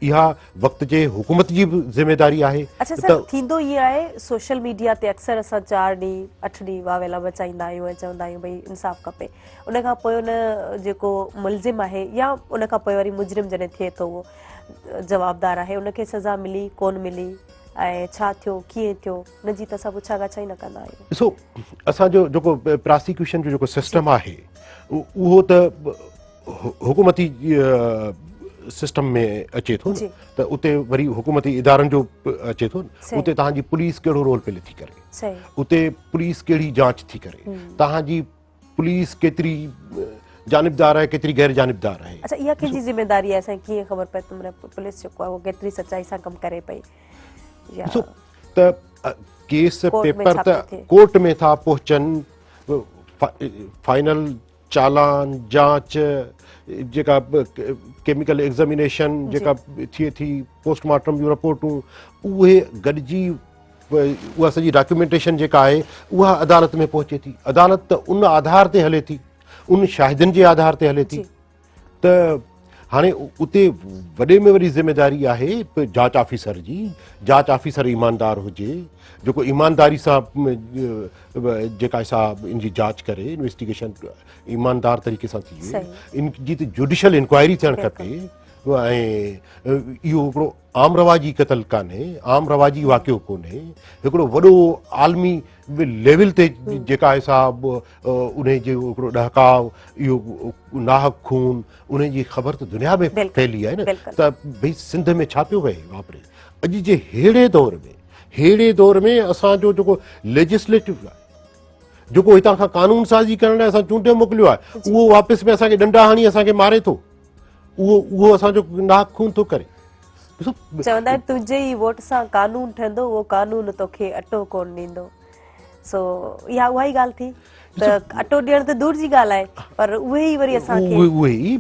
B: اها وقت جي حڪومت جي به ذميواري آهي.
A: اڇا سر ٿيندو ائين آهي سوشل ميڊيا تي اڪثر اسان 4 ڏينهن 8 ڏينهن واويلا مچائيندا آهيون ۽ چوندا آهيون ڀئي انصاف کپي ان کان پوء ان جيڪو ملزم آهي يا ان کان پوء وري مجرم جڏهن ٿئي ٿو اهو جوابدار آهي ان کي سزا ملي ڪون ملي ۽ ڇا ٿيو ڪيئن ٿيو ان جي ته اسان پڇا ڳاڇا ئي نه ڪندا آهيون.
B: ڏسو اسان جو جيڪو پراسيڪيوشن جو جيڪو سسٽم آهي اهو ته حڪومتي سسٽم ۾ اچي ٿو نه ته اتي وري حڪومتي ادارن جو اچي ٿو نه اتي تهان جي پوليس ڪهڙو رول پلي ٿي ڪري اتي پوليس ڪهڙي جاچ ٿي ڪري تهان جي پوليس ڪيتري جانبدار آهي ڪيتري غير جانبدار آهي.
A: اڇا اها ڪنهن جي ذميداري آهي اسان کي ڪيئن خبر پئي ته معنيٰ پوليس جيڪو آهي اهو ڪيتري سچائي سان ڪم ڪري پئي يا
B: ڏسو ته ڪيس پيپر ته ڪورٽ ۾ ٿا پهچن فائنل چالان جاچ جيڪا ڪيميڪل ايگزامينيشن جيڪا ٿئي ٿي پوسٽ مارٽم جون رپورٽون اهي گڏجي اها سڄي ڊاڪيومينٽيشن جيڪا آهي اها عدالت ۾ پهچي ٿي. عدالت ته ان آڌار تي هلي ٿي، ان شاهدين جي آڌار تي هلي ٿي ته هاڻي اتي وڏي ۾ وڏي ذميداري آهي جاچ آفيسر جي. جاچ آفيسر ايماندار هجي جيڪو ايمانداري سان جيڪا سا ان جي جاچ ڪري، انويسٽيگيشن ايماندار طريقي سان ٿئي، ان جي ته جوڊيشل انڪوائري ٿيڻ کپي. ۽ اهو هڪڙو عام رواجي قتل ڪانهي، عام رواجي واقعو ڪونهي، هڪڙو وڏو عالمي ليول تي جيڪا آهي سا انهي جو هڪڙو ڏهڪاء، اهو ناحق خون، انهي جي خبر ته دنيا ۾ ڦهلي آهي نه ته ڀئي سنڌ ۾ ڇا پيو وهي واپري. اڄ جي ههڙي دور ۾، ههڙي دور ۾ اسان جو جيڪو ليجسليٽو آهي، جيڪو هتان کان قانون سازي ڪرڻ لاء اسان چونڊي موڪليو آهي، اهو واپس ۾ اسان کي ڏنڊا هڻي اسان کي ماري ٿو. اهو اهو اسان جو ناحق خون ٿو ڪري.
A: چوندا آهن تنهنجي ئي ووٽ سان قانون ٺهندو اهو قانون توکي اٽو ڪون ڏيندو. سو اها اها ئي ڳالهه ٿي ته اٽو ڏيڻ ته دور جي ڳالهه آهي پر اهي ئي وري اسان کي
B: اهي ئي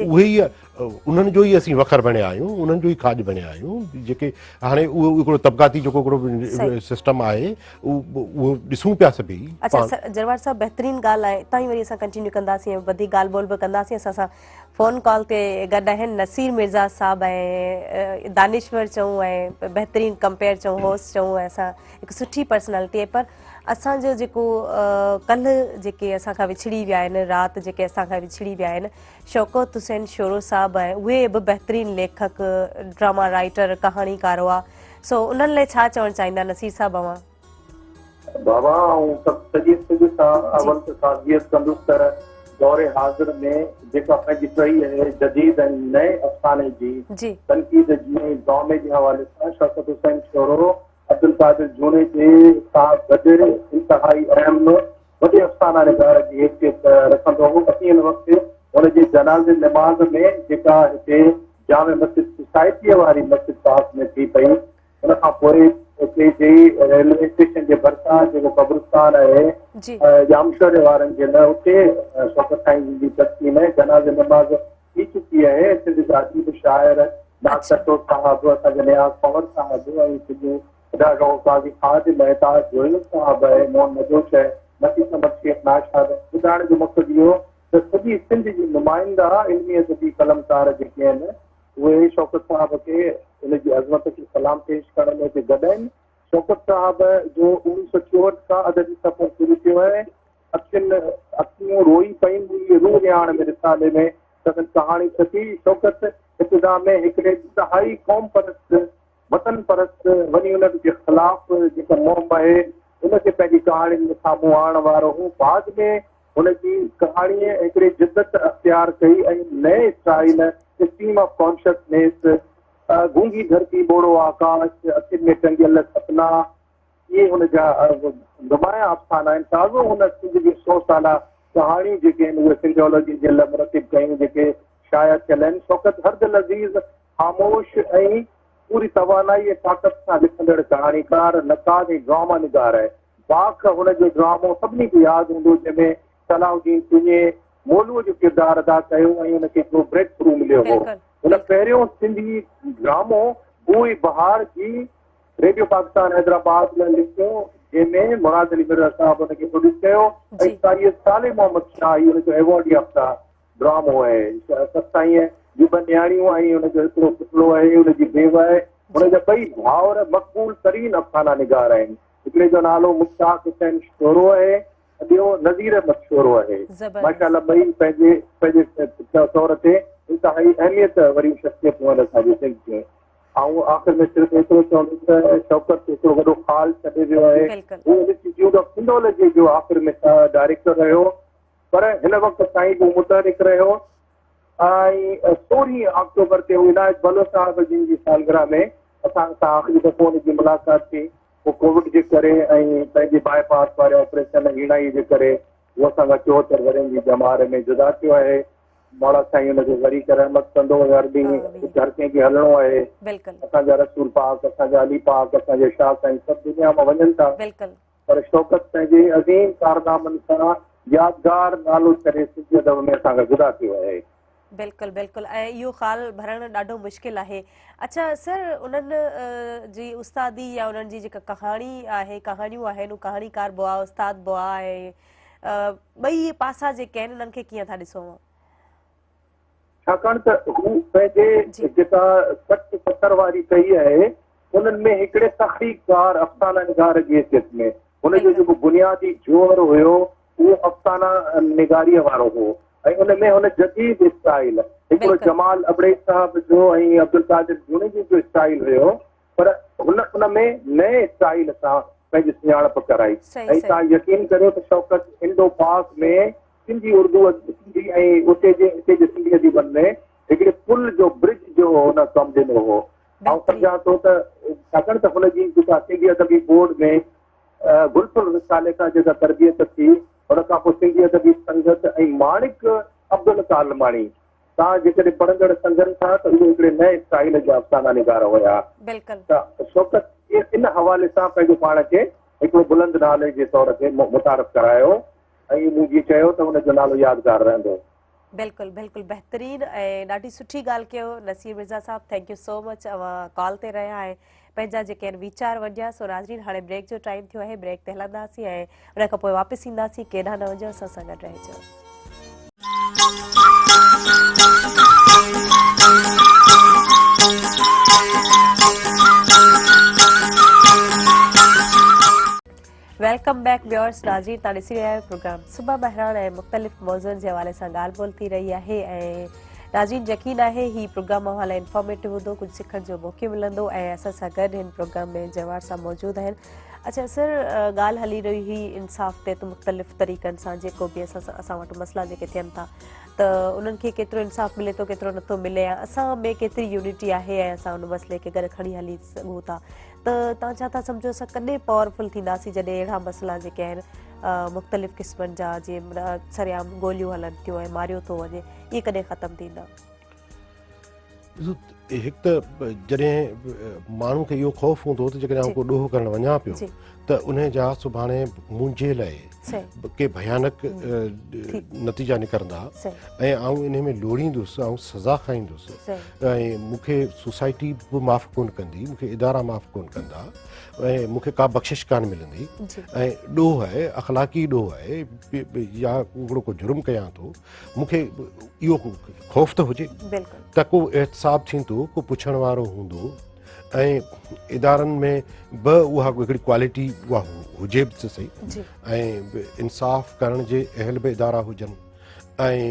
B: اهي ئي انهن جو ئي اسين وکر بڻيا آهيون، انهن جو ئي کاڄ بڻيا آهيون جيڪي هاڻي اهو هڪڙو طبقاتي جيڪو هڪڙو سسٽم آهي اهو ڏسون پيا سڀئي.
A: اڇا جروار صاحب بهترين ڳالهه آهي اتان ئي وري اسان ڪنٽينيو ڪنداسين ۽ وڌيڪ ڳالهه ٻولهه به ڪنداسين. اسان سان فون ڪال تي گڏ آهن نصير مرزا صاحب ۽ دانشور چئون ۽ بهترين ڪمپيئر چئون هوسٽ چئون ۽ اسان هڪ سٺي پرسنالٽي آهي پر اسان جو جيڪو ڪلهه جيڪي اسان کان وڇڙي ويا آهن رات جيڪي اسان کان وڇڙي ويا آهن شوڪت حسين شورو صاحب ۽ اهي به بهترين ليکڪ ڊراما رائيٽر ڪهاڻيڪار هئا سو انهن لاء ڇا چوڻ چاهيندا نصير صاحب اوهان؟
C: بابا آئون سڀ سڄي سنڌ سان اول ته تعزيت ڪندس ته دور حاضر ۾ جيڪا پنهنجي ٽهي آهي جديد ۽ نئين افساني جي تنقيد جي ۽ ڊرامي جي حوالي سان شوڪت حسين شورو عبدالقادر جوڻيجي سان گڏ انتهائي اهم وڏي افسانه نگار جي حيثيت رکندو هو. اسين هن وقت هن جي جنازي نماز ۾ جيڪا هتي جامع مسجد سوسائٽيء واري مسجد پاڪ ۾ ٿي پئي، ان کان پوء هتي جي ريلوي اسٽيشن جي ڀرسان جيڪو قبرستان آهي ڄامشوري وارن جي لاء اتي شوڪت سائين جن جي تدفين جنازي نماز ٿي چڪي آهي. سنڌ جا اديب شاعر ڊاڪٽر سٽو صاحب، اسان جا نياز پنهور صاحب ۽ سنڌ ڊاڪٽر قاضي خادم مهتاج جويو صاحب ۽ موهن مجوش ۽ نفيس احمد شيخ ناشاد. ٻڌائڻ جو مقصد اهو ته سڄي سنڌ جي نمائنده علمي ادبي قلمڪار جيڪي آهن اهي شوڪت صاحب کي ان جي عظمت کي سلام پيش ڪرڻ ۾ هتي گڏ آهن. شوڪت صاحب جو 1964 کان ادبي سفر شروع ٿيو ۽ اکين اکيون روئي پيون هئي روح رهاڻ ۾ رسالي ۾ سندن ڪهاڻي ڇپي. شوڪت ابتدا ۾ هڪڙي انتهائي قوم پرست وطن پرست ون يونٽ جي خلاف جيڪا مهم آهي ان کي پنهنجي ڪهاڻين ۾ سامهون آڻڻ وارو هو. بعد ۾ هن جي ڪهاڻيء هڪڙي جدت اختيار ڪئي ۽ نئين اسٽائيل، اسٽريم آف ڪانشسنيس، گونگي ڌرتي ٻوڙو آڪاش، اکين ۾ ٽنگيل سپنا، اهي هن جا نمايان افسانا آهن. تازو هن سنڌ جون سو سالا ڪهاڻيون جيڪي آهن اهي سنڌيالاجي جي لاء مرتب ڪيون جيڪي شايع ٿيل آهن. شوڪت هردلعزيز خاموش ۽ پوري توانائي ۽ طاقت سان لکندڙ ڪهاڻيڪار، نقاد ۽ ڊراما نگار آهي. باک هن جو ڊرامو سڀني کي ياد هوندو جنهن ۾ صلاح الدين چڃي مولوء جو ڪردار ادا ڪيو ۽ ان کي هڪڙو بريڪ ٿرو مليو هو. هن پهريون سنڌي ڊرامو اهو ئي بهار جي ريڊيو پاڪستان حيدرآباد لاء لکيو، جنهن ۾ مراد علي مرزا صاحب ان کي پروڊيوس ڪيو ۽ سيد صالح محمد شاهه ئي ان جو ايوارڊ يافته ڊرامو آهي. ست سائينء جون ٻه نياڻيون ۽ ان جو هڪڙو پٽڙو آهي، ان جي بيوه آهي. هن جا ٻئي ڀائر مقبول ترين افسانه نگار آهن. هڪڙي جو نالو مشتاق حسين شورو آهي ۽ ٻيو نذير احمد شورو آهي. ماشاء الله ٻئي پنهنجي پنهنجي طور تي انتهائي اهميت وريون شخصيتون آهن اسان جي سنڌ جون. آئون آخر ۾ صرف ايترو چوندس ته شوڪت هڪڙو وڏو خال ڇڏي ويو آهي. هو انسٽيٽيوٽ آف سنڌالاجي جو آخر ۾ ڊائريڪٽر رهيو پر هن وقت تائين به هو متحرڪ رهيو ۽ سورهين آڪٽوبر تي هو عنايت بلوچ صاحب جن جي سالگرهه ۾ اسان سان آخري دفعو هن جي ملاقات ٿي. هو ڪووڊ جي ڪري ۽ پنهنجي باء پاس واري آپريشن هيڻائي جي ڪري هو اسان کان 74 ورهين جي ڄمار ۾ جدا ٿيو آهي. مولا سائين ان کي غريق رحمت ڪندو ۽ هر ڏينهن هتي هر ڪنهن کي هلڻو آهي. اسان جا رسول پاڪ، اسان جا علي پاڪ، اسان جا شاهه سائين سڀ دنيا مان وڃن ٿا پر شوڪت پنهنجي عظيم ڪارنامن سان يادگار نالو ڇڏي سنڌي ادب ۾ اسان کان جدا ٿيو آهي.
A: بلڪل بلڪل ۽ اهو خال ڀرڻ ڏاڍو مشڪل آهي. اڇا سر انهن جي استادي يا انهن جي جيڪا ڪهاڻي آهي ڪهاڻيون آهن هو ڪهاڻيڪار به هئا استاد به هئا ۽ ٻئي پاسا جيڪي آهن انهن کي ڪيئن ٿا ڏسو اوهان؟
C: ڇاڪاڻ ته هو پنهنجي جيڪا 60 70 واري ٽهي آهي انهن ۾ هڪڙي تخليقڪار افسانه نگار جي حيثيت ۾ هن جو جيڪو بنيادي جوهر هيو اهو افسانه نگاريء وارو هو ۽ ان ۾ هن جديد اسٽائيل هڪڙو جمال ابڙي صاحب جو ۽ عبدالقادر جوڻيجي جو اسٽائيل هيو پر هن ان ۾ نئين اسٽائيل سان پنهنجي سڃاڻپ ڪرائي ۽ توهان يقين ڪريو ته شوڪت انڊو پاڪ ۾ سنڌي اردو سنڌي ۽ اتي جي هتي جي سنڌي اديبن ۾ هڪڙي پل جو برج جو هن ڪم ڏنو هو. آئون سمجهان ٿو ته ڇاڪاڻ ته هن جي جيڪا سنڌي ادبي بورڊ ۾ گل ڦل رسالي کان جيڪا تربيت ٿي ان کان پوء سنڌي ادبي سنگت ۽ ماڻڪ عبدالعطا عالماڻي تان جيڪڏهن پڙهندڙ سمجهن ٿا ته اهي هڪڙي نئين اسٽائيل جا افسانا نگار هيا.
A: بلڪل.
C: ته شوڪت ان حوالي سان پنهنجو پاڻ کي هڪڙو بلند نالي جي طور تي متعارف ڪرايو ۽ مون جيئن چيو ته ان جو نالو يادگار رهندو.
A: بلڪل بلڪل بهترين ۽ ڏاڍي سٺي ڳالهه ڪيو نصير مرزا صاحب thank you سو مچ اوهان ڪال تي رهيا ۽ پنهنجا جيڪي آهن ويچار ونڊيا سو ناظرين هاڻي بريڪ جو ٽائيم ٿيو آهي بريڪ تي هلنداسين ۽ ان کان پوء واپس اينداسين ڪيڏانهن نه وڃجو اسان سان گڏ رهجو. Welcome back viewers ناظرين توهان ڏسي رهيا آهيو پروگرام صبح مهراڻ ۽ مختلف موضوعن جي حوالي سان ڳالهه ٻولهه ٿي رهي آهي ۽ ناظرين يقين آهي هي پروگرام اوهان لاء انفارميٽو هوندو ڪجهه سکڻ جو موقعو ملندو ۽ اسان سان گڏ هن پروگرام ۾ جوار صاحب موجود آهن اڇا سر ڳالهه هلي رهي هئي انصاف تي ته مختلف طريقن سان جيڪو به اسان وٽ مسئلا جيڪي ٿين ٿا ته انهن کي ڪيترو انصاف ملي ٿو ڪيترو نٿو ملي ۽ اسان ۾ ڪيتري يونٽي آهي ۽ اسان ان مسئلي کي گڏ کڻي هلي سگهون ٿا ته توهان ڇا ٿا سمجهو اسان ڪڏهن پاورفل ٿينداسين جڏهن اهڙا مسئلا جيڪي آهن مختلف قسمن جا جيئن سرعام گوليون هلن ٿيون ۽ ماريو ٿو وڃي اهي ڪڏهن ختم ٿيندا؟
B: هڪ ته جڏهن ماڻهو کي اهو خوف هوندو ته جيڪڏهن آئون ڪو ڏوهه ڪرڻ وڃان پيو ته ان جا سڀاڻي منهنجي لاء ڪي ڀيانڪ نتيجا نڪرندا ۽ آئون انهي ۾ لوڙيندس آئون سزا کائيندس ۽ مون کي سوسائٽي به معاف ڪون ڪندي مون کي ادارا معاف ڪون ڪندا ۽ مون کي ڪا بخشش ڪان ملندي ۽ ڏوهه آهي اخلاقي ڏوهه آهي يا هڪڙو ڪو جرم ڪيان ٿو مون کي اهو خوف ته هجي ته ڪو احتساب ٿيندو ڪو پڇڻ وارو هوندو ۽ ادارن ۾ به اها هڪڙي ڪوالٽي اها هجي به ته صحيح ۽ انصاف ڪرڻ جي اهل به ادارا هجن ۽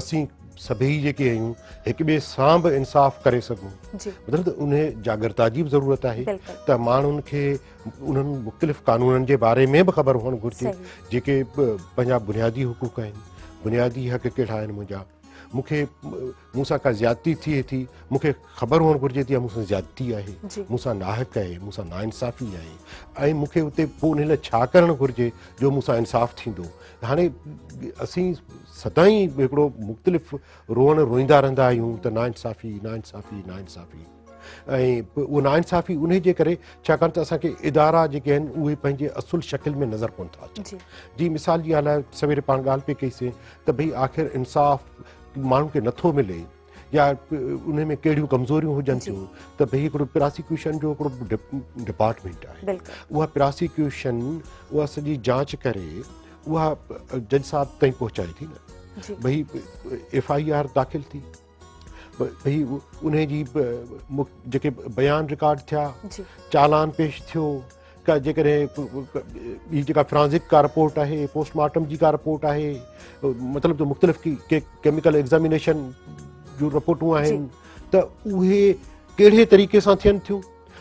B: اسين سڀئي جيڪي آهيون هڪ ٻئي سان به انصاف ڪري سگهون مطلب ته ان جاڳرتا جي به ضرورت آهي ته ماڻهن کي انهن مختلف قانونن جي باري ۾ به خبر هئڻ گهرجي جيڪي پنهنجا بنيادي حقوق آهن بنيادي حق ڪهڙا آهن منهنجا مون کي مون سان ڪا زيادتي ٿئي ٿي مون کي خبر هئڻ گهرجي ته مون سان زيادتي آهي مون سان ناحق آهي مون سان ناانصافي آهي ۽ مون کي اتي پوء ان لاء ڇا ڪرڻ گهرجي جو مون سان انصاف ٿيندو هاڻي اسين سدائين هڪڙو مختلف روئڻ روئيندا رهندا آهيون ته ناانصافي ناانصافي ناانصافي ۽ اهو ناانصافي انهي جي ڪري ڇاڪاڻ ته اسان کي ادارا جيڪي آهن اهي پنهنجي اصل شڪل ۾ نظر ڪونه ٿا اچن جي مثال جي ڳالهه آهي سويري پاڻ ڳالهه پئي ڪئيسين ته ڀئي آخر انصاف ماڻهن کي نٿو ملي يا ان ۾ ڪهڙيون ڪمزوريون هجن ٿيون ته ڀئي هڪڙو پراسيڪيوشن جو هڪڙو ڊپارٽمينٽ آهي اها پراسيڪيوشن اها سڄي جاچ ڪري اها جج صاحب تائين پهچائي ٿي نه ڀئي ايف I R داخل ٿي ڀئي ان جي جيڪي بيان رڪارڊ ٿيا چالان پيش ٿيو ڪا جيڪڏهن هي جيڪا فرانزڪ ڪا رپورٽ آهي پوسٽ مارٽم جي ڪا رپورٽ آهي مطلب ته مختلف ڪيميڪل ايگزامينيشن جون رپورٽون آهن ته اهي ڪهڙي طريقي سان ٿين ٿيون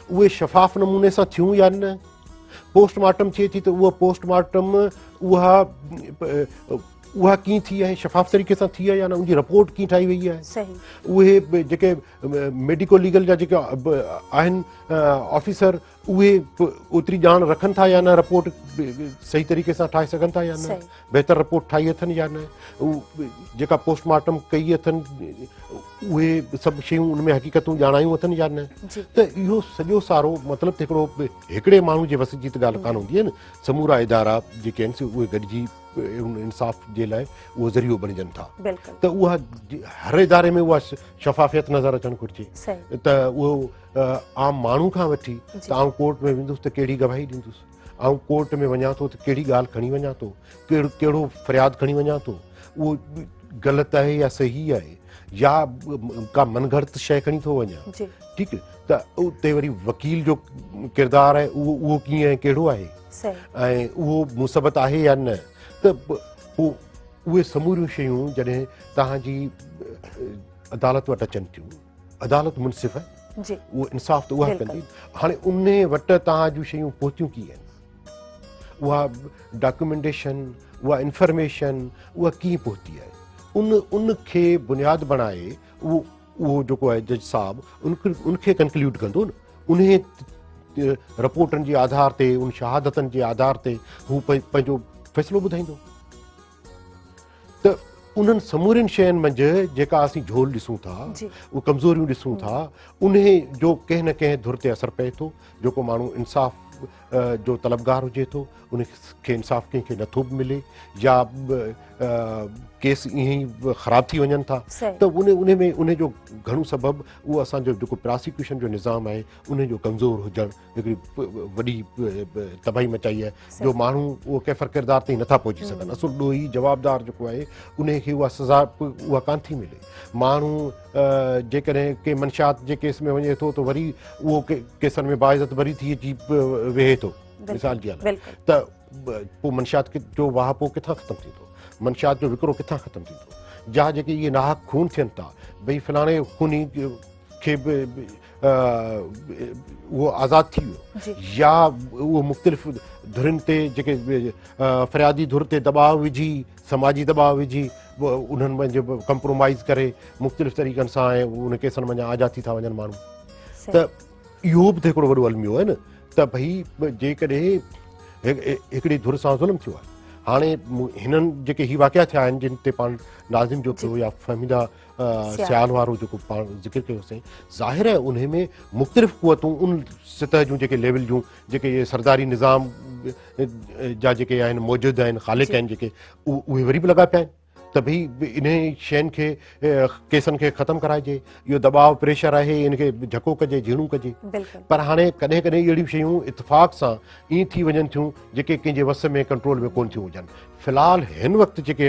B: اهي شفاف نموني سان ٿيون يا نه پوسٽ مارٽم ٿئي ٿي ته اها پوسٽ مارٽم اها اها ڪيئن ٿي آهي شفاف طريقي سان ٿي آهي يا نه ان جي رپورٽ ڪيئن ٺاهي وئي آهي اهي جيڪي ميڊيڪو ليگل جا جيڪي آهن آفيسر اهي اوتري ڄاڻ رکن ٿا يا نه رپورٽ صحيح طريقي سان ٺاهي سگهن ٿا يا نه بهتر رپورٽ ٺاهي اٿن يا نه جيڪا پوسٽ مارٽم ڪئي اٿن اهي سڀ شيون ان ۾ حقيقتون ڄاڻايون اٿن يا نه ته اهو سڄو سارو مطلب ته هڪڙو هڪڙي ماڻهو جي وس جي ته ڳالهه ڪانه هوندي آهي نه سمورا ادارا جيڪي آهن سي اهي گڏجي ان انصاف جي لاء اهو ذريعو بڻجن ٿا ته اها هر اداري ۾ اها شفافيت نظر اچڻ گهرجي ته اهو عام ماڻهو کان وٺي ته آئون ڪورٽ ۾ ويندس ته ڪهڙي گواهي ڏيندس آئون ڪورٽ ۾ وڃان ٿو ته ڪهڙي ڳالهه کڻي وڃان ٿو ڪهڙو ڪهڙو فرياد کڻي وڃان ٿو اهو غلط آهي يا صحيح آهي يا ڪا من گهڙت شيء کڻي ٿو وڃان ٺيڪ ته اتي وري وڪيل جو ڪردار آهي اهو اهو ڪيئن ۽ ڪهڙو آهي ۽ اهو مثبت آهي يا نه ته پوء اهي سموريون شيون جڏهن توهان جي عدالت وٽ اچن ٿيون عدالت منصف آهي جي اهو انصاف ته اها ڪندي هاڻي ان وٽ توهان جون شيون پهتيون ڪيئن اها ڊاڪيومينٽيشن اها انفارميشن اها ڪيئن پهتي آهي ان ان کي بنياد بڻائي اهو اهو جيڪو آهي جج صاحب ان ان کي ڪنڪلوڊ ڪندو نه انهي رپورٽن جي آڌار تي ان شهادتن جي آڌار تي هو پنهنجو فيصلو ٻڌائيندو ته انهن سمورين شين منجهه جيڪا اسين جهول ڏسون ٿا اهي ڪمزوريون ڏسون ٿا انهي جو ڪنهن نه ڪنهن ڌر تي اثر پئي ٿو جيڪو ماڻهو انصاف جو طلبگار هجي ٿو ان کي انصاف ڪنهن کي نٿو به ملي يا ڪيس ائين ئي خراب ٿي وڃن ٿا ته ان ان ۾ ان جو گهڻو سبب اهو اسان جو جيڪو پراسيڪيوشن جو نظام آهي ان جو ڪمزور هجڻ هڪڙي وڏي تباهي مچائي آهي جو ماڻهو اهو ڪيفر ڪردار تائين نٿا پهچي سگهن اصل ڏوهي جوابدار جيڪو آهي ان کي اها سزا اها ڪانه ٿي ملي ماڻهو جيڪڏهن ڪنهن منشيات جي ڪيس ۾ وڃي ٿو ته وري اهو ڪيسن ۾ باعزت بري ٿي اچي ويهي ٿو مثال جي ڳالهه ته پوء منشيات جو واهپو ڪٿان ختم ٿيندو منشيات جو وڪرو ڪٿان ختم ٿيندو جا جيڪي اهي ناحق خون ٿين ٿا ڀئي فلاڻي خوني کي به اهو آزاد ٿي ويو يا اهو مختلف ڌرين تي جيڪي فريادي ڌر تي دٻاء وجهي سماجي دٻاء وجهي انهن منجهه ڪمپرومائز ڪري مختلف طريقن سان ۽ ان ڪيسن منجهان آزاد ٿي ٿا وڃن ماڻهو ته اهو به ته هڪڙو وڏو الميو آهي نه ته ڀئي جيڪڏهن هڪڙي ڌر سان ظلم ٿيو آهي هاڻي هنن جيڪي هي واقعا ٿيا آهن جن تي پاڻ ناظم جو ٿيو يا فهميده سيال وارو جيڪو پاڻ ذڪر ڪيوسين ظاهر آهي انهي ۾ مختلف قوتون ان سطح جون جيڪي ليول جون جيڪي اهي سرداري نظام جا جيڪي آهن موجود آهن خالق آهن جيڪي اهي وري به لڳا پيا آهن ته ڀئي انهي شين کي ڪيسن کي ختم ڪرائجي اهو دٻاء پريشر آهي ان کي جهڪو ڪجي جهيڻو ڪجي پر هاڻي ڪڏهن ڪڏهن اهڙيون شيون اتفاق سان ائين ٿي وڃن ٿيون جيڪي ڪنهن جي وس ۾ ڪنٽرول ۾ ڪون ٿيون هجن في الحال هن وقت جيڪي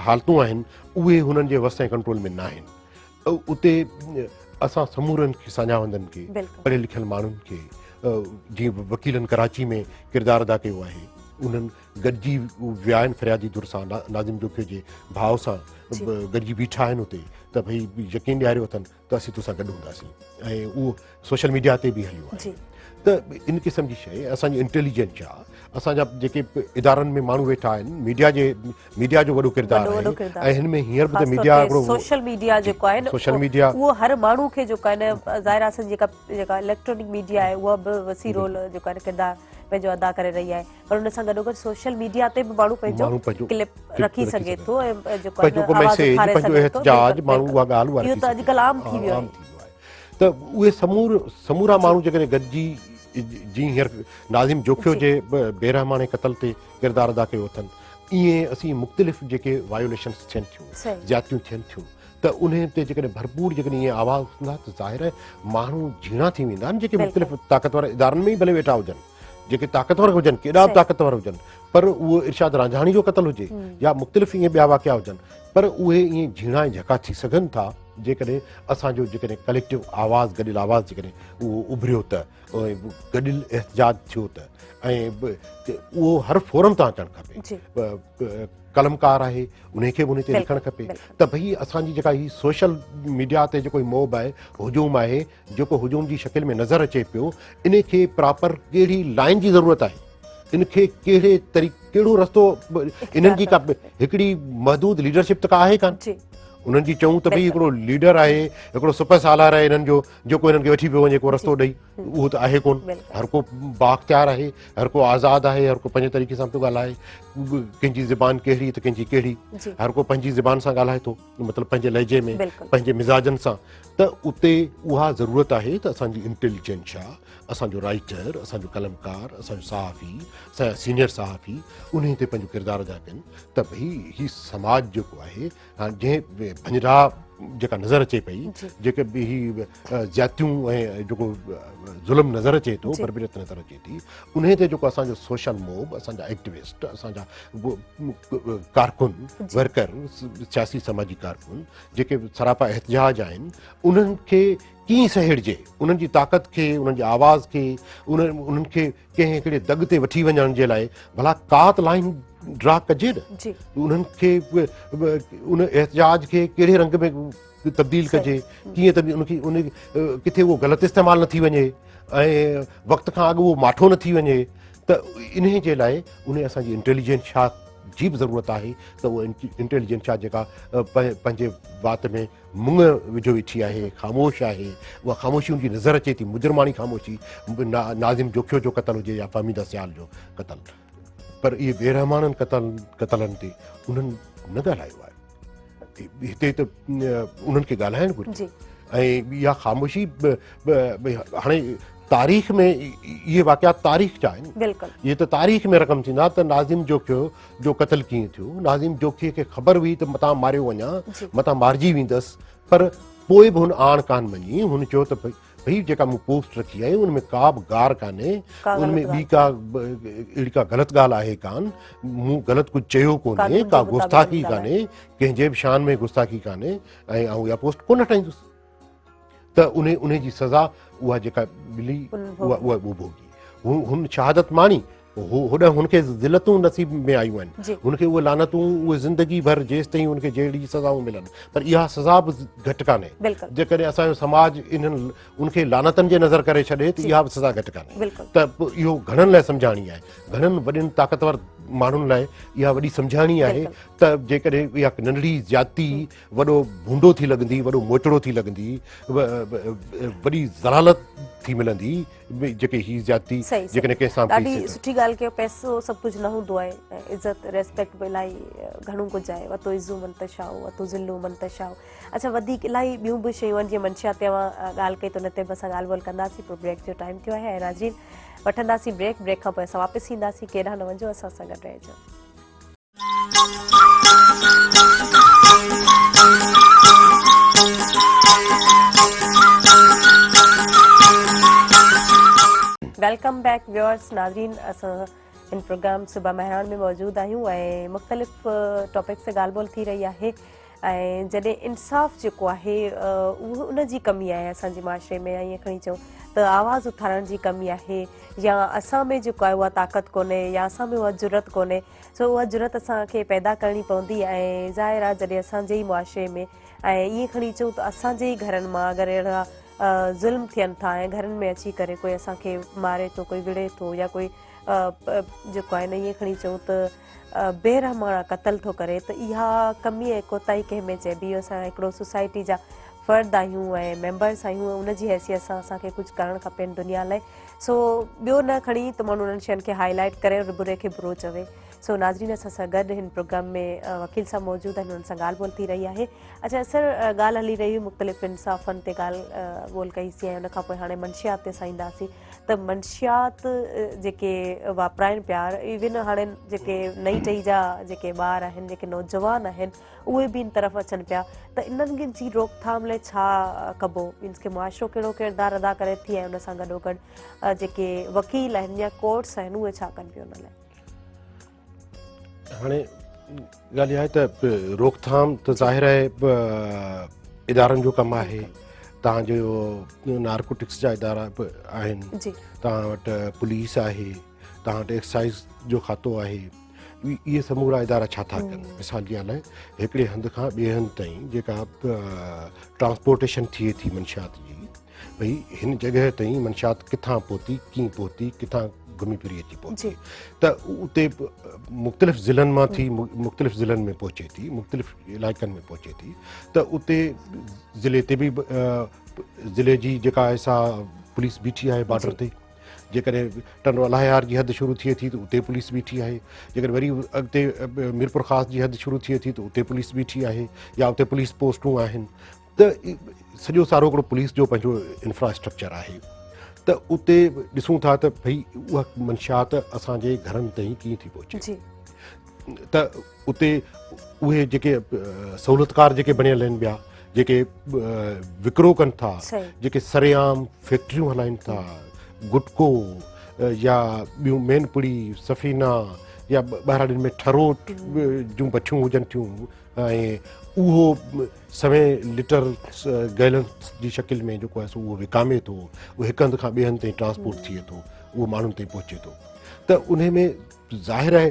B: حالتون آهن اهي هنن جي وس ۽ ڪنٽرول ۾ ناهن. اتي اسان سمورن کي ساڃاهوندن کي پڙهيل لکيل ماڻهن کي جيئن وڪيلن ڪراچي ۾ ڪردار ادا ڪيو آهي انهن گڏجي ويا آهن فريادي ڌر سان ناظم جوکيو جي ڀاء سان گڏجي بيٺا آهن اتي ته ڀئي يقين ڏياريو اٿن ته اسين توسان گڏ هونداسين ۽ اهو سوشل ميڊيا تي به هليو آهي ته ان قسم جي شيء اسان جي انٽيليجنس آ اسان جا جيڪي ادارن ۾ ماڻهو ويٺا آهن ميڊيا جي ميڊيا جو وڏو ڪردار آهي ۽ هن ۾ هينئر به ته ميڊيا هڪڙو
A: سوشل ميڊيا جيڪو آهي نه سوشل ميڊيا اهو هر ماڻهو کي جيڪو آهي نه ظاهر آهي جيڪا جيڪا اليڪٽرانڪ ميڊيا آهي اها به وسيع رول جيڪو آهي ڪردار پنهنجو ادا ڪري رهي آهي پر ان سان گڏوگڏ سوشل ميڊيا تي به ماڻهو پنهنجو ڪلپ رکي سگهي ٿو ۽ جيڪو
B: پنهنجو ميسيج پنهنجو احتجاج ماڻهو اها ڳالهه
A: اهو ته اڄڪلهه عام ٿي ويو آهي
B: ته اهي سمورا ماڻهو جيڪڏهن گڏجي جيئن هينئر ناظم جوکيو جي بيرحماڻي قتل تي ڪردار ادا ڪيو اٿن ائين اسين مختلف جيڪي وايوليشنس ٿين ٿيون زيادتيون ٿين ٿيون ته ته انهي تي جيڪڏهن ڀرپور جيڪڏهن ائين آواز اٿندا ته ظاهر آهي ماڻهو جهيڻا ٿي ويندا آهن جيڪي مختلف طاقتور ادارن ۾ ئي ڀلي ويٺا هجن جيڪي طاقتور هجن ڪيڏا به طاقتور هجن پر اهو ارشاد رانجهاڻي جو قتل هجي يا مختلف ائين ٻيا واقعا هجن پر اهي ائين جهيڻا ۽ جهڪا ٿي سگهن ٿا جيڪڏهن اسان جو جيڪڏهن ڪليڪٽو آواز گڏيل آواز جيڪڏهن اهو اڀريو ته گڏيل احتجاج ٿيو ته ۽ اهو هر فورم تان اچڻ کپي قلمڪار آهي ان کي به ان تي لکڻ کپي ته ڀئي اسان جي جيڪا هي سوشل ميڊيا تي جيڪو موب آهي هجوم آهي جيڪو هجوم جي شڪل ۾ نظر اچي پيو ان کي پراپر ڪهڙي لائن جي ضرورت آهي ان کي ڪهڙي طريقي ڪهڙو رستو انهن جي ڪا هڪڙي محدود ليڊرشپ ته ڪا آهي ڪانه انهن جي چئون ته ڀئي هڪڙو ليڊر آهي هڪڙو سپه سالار آهي انهن جو جيڪو انهن کي وٺي پيو وڃي ڪو رستو ڏئي اهو ته آهي ڪون هر ڪو بااختيار آهي هر ڪو آزاد آهي هر ڪو پنهنجي طريقي سان پيو ڳالهائي ڪنهن جي زبان ڪهڙي ته ڪنهن جي ڪهڙي هر ڪو پنهنجي زبان سان ڳالهائي ٿو مطلب پنهنجي لهجي ۾ پنهنجي مزاجن سان ته اتي اها ضرورت آهي ته اسان جي انٽيليجنشا اسان جو رائٽر اسان جو قلمڪار اسان جو صحافي اسان جا سينيئر صحافي انهي تي پنهنجو ڪردار ادا ڪن ته ڀئي هي سماج جيڪو آهي هاڻ جنهن ڀڃڊاهه جيڪا نظر اچي پئي جيڪي به هي زيادتيون ۽ جيڪو ظلم نظر اچي ٿو بربريت نظر اچي ٿي انهي تي جيڪو اسان جو سوشل موب اسان جا ايڪٽيوسٽ اسان جا ڪارڪن ورڪر سياسي سماجي ڪارڪن جيڪي سراپا احتجاج آهن انهن کي ڪيئن سهيڙجي انهن جي طاقت کي انهن جي آواز کي انهن کي ڪنهن هڪڙي دڳ تي وٺي وڃڻ جي لاء ڀلا ڪا ته لائن ڊرا ڪجي نه انهن کي ان احتجاج کي ڪهڙي رنگ ۾ تبديل ڪجي ڪيئن تبديل ان کي ان ڪٿي اهو غلط استعمال نه ٿي وڃي ۽ وقت کان اڳ اهو ماٺو نه ٿي وڃي ته انهي جي لاء ان اسان جي انٽيليجنشا جي به ضرورت آهي ته اهو انٽيليجنشا جيڪا پنهنجي وات ۾ مڱ وجهيو ويٺي آهي، خاموش آهي، اها خاموشي ان جي نظر اچي ٿي، مجرماڻي خاموشي، ناظم جوکيو جو قتل هجي يا فهميده سيال جو قتل، پر اهي بيرحماڻن قتل قتلن تي انهن نه ڳالهايو آهي، هتي ته انهن کي ڳالهائڻ گهرجي ۽ اها خاموشي هاڻي تاريخ ۾ اهي واقعات تاريخ جا آهن، اهي ته تاريخ ۾ رقم ٿيندا ته ناظم جوکيو جو قتل ڪيئن ٿيو؟ ناظم جوکيي کي خبر هئي ته متان ماريو وڃان، متان مارجي ويندس، پر پوء به هن آڻ ڪانه مڃي. هن چيو ته ڀئي جيڪا مون پوسٽ رکي آهي ان ۾ ڪا به گار ڪانهي، ان ۾ ٻي ڪا اهڙي ڪا غلط ڳالهه آهي ڪانه، مون غلط ڪجهه چيو ڪونهي، ڪا گستاخي ڪانهي، ڪنهن جي به شان ۾ گستاخي ڪانهي ۽ آئون اها پوسٽ ڪونه هٽائيندس. ته انهي انهي جي سزا اها جيڪا ملي اها اها ڀوڳي. هن شهادت ماڻي، هوڏانهن هن کي ذلتون نصيب ۾ آيون آهن، هن کي اهي لعنتون اهي زندگي ڀر جيستائين هن کي جهڙي سزائون ملن، پر اها سزا به گهٽ ڪانهي. جيڪڏهن اسان جو سماج انهن ان کي لعنتن جي نظر ڪري ڇڏي ته اها به سزا گهٽ ڪانهي. ته اهو گهڻن لاء سمجهاڻي آهي، گهڻن وڏين طاقتور ماڻهن لاء اها وڏي سمجهاڻي آهي ته جيڪڏهن اها ننڍڙي زيادتي وڏو ڀونڊو ٿي لڳندي، وڏو موچڙو ٿي لڳندي، وڏي ذلالت ٿي ملندي جيڪي هي زيادتي جيڪڏهن ڪنهن سان به ٿئي
A: ڏاڍي سٺي ڳالهه ڪيو. پئسو سڀ ڪجهه نه هوندو آهي ۽ عزت ريسپيڪٽ به الاهي گهڻو ڪجهه آهي. وتو عزو من تشاء وتو ذلو من تشاء. اڇا وڌيڪ الاهي ٻيون به شيون آهن جيئن منشيات تي اوهان ڳالهه ڪئي ته ان تي به اسان ڳالهه ٻولهه ڪنداسين پر بريڪ جو ٽائيم ٿيو آهي ۽ ناظرين وٺنداسين بريڪ، بريڪ کان پوء اسان واپس اينداسين. ڪيڏانهن نه وڃجو اسان سان گڏ رهجو. Welcome back viewers ناظرين اسان هن پروگرام صبح مهراڻ ۾ موجود آهيون ۽ مختلف ٽاپڪس تي ڳالهه ٻولهه ٿي رهي آهي ۽ جڏهن انصاف جيڪو آهي اهو ان جي ڪمي آهي اسان جي معاشري ۾ ائين کڻي چئون ته آواز اٿارڻ جي ڪمي آهي يا اسان ۾ جيڪو آهي اها طاقت ڪونهي يا اسان ۾ اها جرئت ڪونهي سو اها جرئت اسان کي پيدا ڪرڻي پوندي ۽ ظاهر آهي جڏهن اسان جي ئي معاشري ۾ ۽ ائين کڻي چئون ته اسان جي ئي گهرن مان اگر اهڙا ظلم ٿين ٿا ۽ گهرن ۾ اچي ڪري ڪوئي اسان کي ماري ٿو ڪوئي وڙهي ٿو يا ڪوئي جيڪو آهي نه ائين کڻي چئون ته بي رحماڻا قتل ٿو ڪري ته اها ڪمي ۽ ڪوتاهي ڪنهن ۾ چئبي اسان هڪڙو سوسائٽي جا فرد آهيون ۽ ميمبرس آهيون ان جي حيثيت سان اسان کي ڪجهه ڪرڻ کپي هن دنيا لاء سو ٻيو نه کڻي ته ماڻهو انهن شين کي هائي لائيٽ ڪري بري کي برو چوي. سو ناظرين اسان سان گڏ هن پروگرام ۾ وڪيل صاحب موجود آهن انهن سان ڳالهه ٻولهه ٿي رهي آهي. اڇا سر ڳالهه هلي رهي هئي مختلف انصافن تي ڳالهه ٻولهه ڪئي سين ۽ ان کان پوء هاڻي منشيات تي اسان اينداسين ته منشيات جيڪي واپرائن پيا ايون هاڻي جيڪي نئين ٽهي جا جيڪي ٻار آهن جيڪي نوجوان آهن اهي به ان طرف اچن پيا ته انهن جي روڪٿام لاء ڇا ڪبو مينس ڪي معاشرو ڪهڙو ڪردار ادا ڪري ٿي ۽ ان سان گڏوگڏ جيڪي وڪيل آهن يا ڪورٽس آهن اهي ڇا ڪن پيون ان لاء؟
B: هاڻي ڳالهه اها آهي ته روڪٿام ته ظاهر آهي ادارن جو ڪم آهي توهان جو نارڪوٽڪس جا ادارا به آهن توهان وٽ پوليس آهي توهان وٽ ايڪسائز جو کاتو آهي اهي سمورا ادارا ڇا ٿا ڪن مثال جي ڳالهه آهي هڪڙي هنڌ کان ٻئي هنڌ تائين جيڪا ٽرانسپورٽيشن ٿئي ٿي منشيات جي ڀئي هن جڳهه تائين منشيات ڪٿان پهتي، ڪيئن پهتي، ڪٿان گهمي ڦري اچي پهتي ته اتي مختلف ضلعن مان ٿي مختلف ضلعن ۾ پهچي ٿي مختلف علائقن ۾ پهچي ٿي ته اتي ضلعي تي به ضلعي جي جيڪا آهي سا پوليس بيٺي آهي بارڊر تي جيڪڏهن ٽنڊو الاهيار جي حد شروع ٿئي ٿي ته اتي پوليس بيٺي آهي جيڪڏهن وري اڳتي ميرپور خاص جي حد شروع ٿئي ٿي ته اتي پوليس بيٺي آهي يا اتي پوليس پوسٽون آهن ته سڄو سارو هڪڙو پوليس جو پنهنجو انفراسٽرڪچر آهي ته اتي ڏسون ٿا ته ڀئي اها منشيات اسان جي گهرن تائين ڪيئن ٿي پهچي ته اتي اهي جيڪي سهولتڪار جيڪي بڻيل آهن ٻيا جيڪي وڪرو ڪن ٿا جيڪي سرعام فيڪٽريون هلائن ٿا گٽڪو يا ٻيون مين پڙي سفينا يا ٻهراڙين ۾ ٺروٽ جون بٺيون هجن ٿيون ۽ اهو سوين لٽر گئلن جي شڪل ۾ جيڪو آهي سو اهو وڪامي ٿو اهو هڪ هنڌ کان ٻئي هنڌ تائين ٽرانسپورٽ ٿئي ٿو اهو ماڻهن تائين پهچي ٿو ته انهي ۾ ظاهر آهي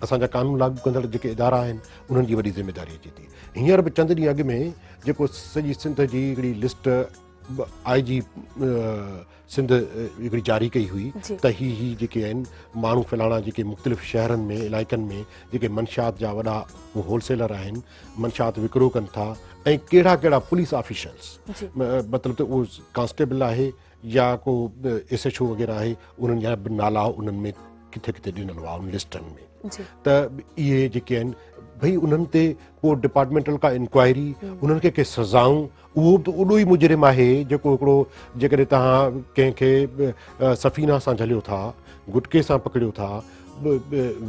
B: اسان جا قانون لاڳو ڪندڙ جيڪي ادارا آهن انهن جي وڏي ذميواري اچي ٿي هينئر به چند ڏينهن اڳ ۾ جيڪو سڄي سنڌ جي هڪڙي لسٽ I جي سنڌ هڪڙي جاري ڪئي هئي ته هي هي جيڪي آهن ماڻهو فلاڻا جيڪي مختلف شهرن ۾ علائقن ۾ جيڪي منشيات جا وڏا هول سيلر آهن منشيات وڪرو ڪن ٿا ۽ ڪهڙا ڪهڙا پوليس آفيشلس مطلب ته اهو ڪانسٽيبل آهي يا ڪو ايس ايڇ او وغيره آهي انهن جا به نالا انهن ۾ ڪٿي ڪٿي ڏنل هئا ان لسٽن ۾ ته اهي جيڪي آهن ڀئي انهن تي ڪو ڊپارٽمينٽل ڪا انڪوائري انهن کي ڪي سزائون اهو به اڏو ئي مجرم آهي جيڪو هڪڙو جيڪڏهن توهان ڪنهن کي سفينا سان جهليو ٿا گٽڪي سان پڪڙيو ٿا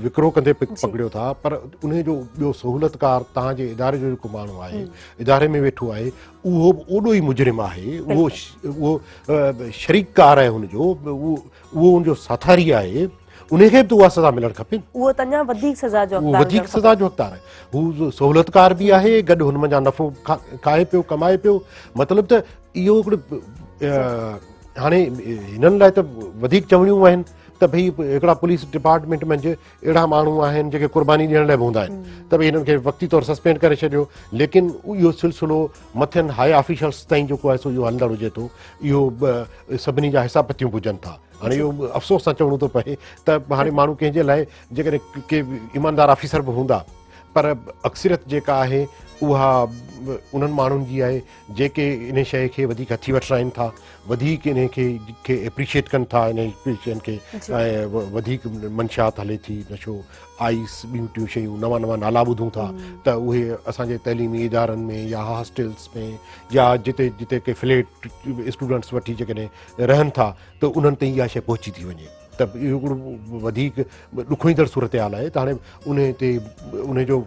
B: وڪرو ڪندي پڪڙيو ٿا پر انهي جو ٻيو سهولتڪار توهان جي اداري جو جيڪو ماڻهو آهي اداري ۾ ويٺو آهي اهو به اوڏو ئي مجرم آهي اهو اهو شريڪ ڪار آهي هن جو اهو ان جو ساٿاري آهي انهي کي به ته اها سزا ملڻ کپي.
A: اهو ته اڃا وڌيڪ سزا جو حقدار
B: هجڻ کپي. وڌيڪ سزا جو حقدار آهي. هو سهولتڪار به آهي گڏ هن منجهان نفعو کائي پيو ڪمائي پيو مطلب ته اهو هڪڙو هاڻي هنن لاء ته وڌيڪ چوڻيون آهن ته ڀئي هڪڙا پوليس ڊپارٽمينٽ منجهه اهڙا ماڻهو آهن جيڪي قرباني ڏيڻ لاء به هوندا آهن ته ڀئي هنن کي وقتي طور سسپينڊ ڪري ڇڏيو ليڪن اهو سلسلو مٿين هاء آفيشلس تائين جيڪو آهي سو اهو هلندڙ هجي ٿو اهو سڀني جا حساب پتيون به هجن ٿا هاڻي اهو افسوس سان چوڻو ٿو پئي ته هاڻي ماڻهو ڪنهن جي لاء جيڪڏهن ڪي ايماندار آفيسر به هوندا پر اڪثريت جيڪا آهي اها انهن ماڻهن جي آهي جيڪي ان شيء کي وڌيڪ هٿي وٺرائين ٿا وڌيڪ ان کي کي اپريشيٽ ڪن ٿا ان شين کي ۽ وڌيڪ منشيات هلي ٿي نشو آئس ٻيون ٽيون شيون نوان نوان نالا ٻڌون ٿا ته اهي اسان جي تعليمي ادارن ۾ يا هاسٽلس ۾ يا جتي جتي ڪي فليٽ اسٽوڊنٽس وٺي جيڪڏهن رهن ٿا ته انهن تائين اها شيء پهچي ٿي وڃي ته اهو هڪڙو وڌيڪ ڏکوئيندڙ صورتحال آهي ته هاڻي ان تي ان جو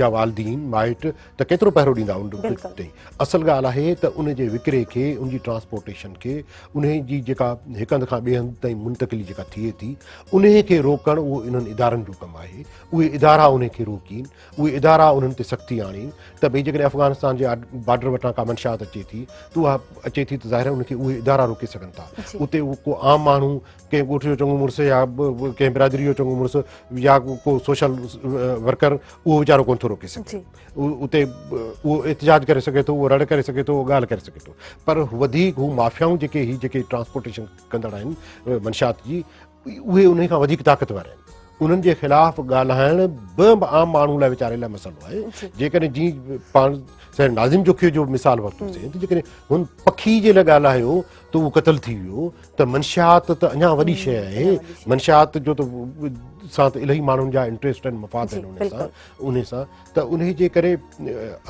B: جا والدين مائٽ ته ڪيترو پهرو ڏيندا ان تي اصل ڳالهه آهي ته ان جي وڪري کي ان جي ٽرانسپورٽيشن کي ان جي جيڪا هڪ هنڌ کان ٻئي هنڌ تائين منتقلي جيڪا ٿئي ٿي ان کي روڪڻ اهو انهن ادارن جو ڪم آهي اهي ادارا ان کي روڪين اهي ادارا انهن تي سختي آڻين ته ڀئي جيڪڏهن افغانستان جي بارڊر وٽان ڪا منشيات اچي ٿي ته اها اچي ٿي ته ظاهر آهي ان کي اهي ادارا روڪي سگهن ٿا اتي ڪو عام ماڻهو ڪنهن ڳوٺ جو چڱو مڙس يا ڪنهن برادري جو چڱو مڙس يا ڪو سوشل ورڪر اهو ويچارو ڪونه ٿو روڪي سگهي اتي اهو احتجاج ڪري سگهي ٿو اهو رڙ ڪري سگهي ٿو اهو ڳالهه ڪري سگهي ٿو پر وڌيڪ هو مافيائون جيڪي هي جيڪي ٽرانسپورٽيشن ڪندڙ آهن منشيات جي اهي انهي کان وڌيڪ طاقتور آهن انهن جي خلاف ڳالهائڻ به عام ماڻهو لاء ويچاري لاء مسئلو آهي جيڪڏهن جي پاڻ سر ناظم جوکيو جو مثال ورتوسين ته جيڪڏهن هن پکي جي لاء ڳالهايو ته اهو قتل ٿي ويو ته منشيات ته اڃا وڏي شيء آهي منشيات جو ته سان ته الاهي ماڻهن جا انٽريسٽ آهن مفاد آهن ان سان ان سان ته ان جي ڪري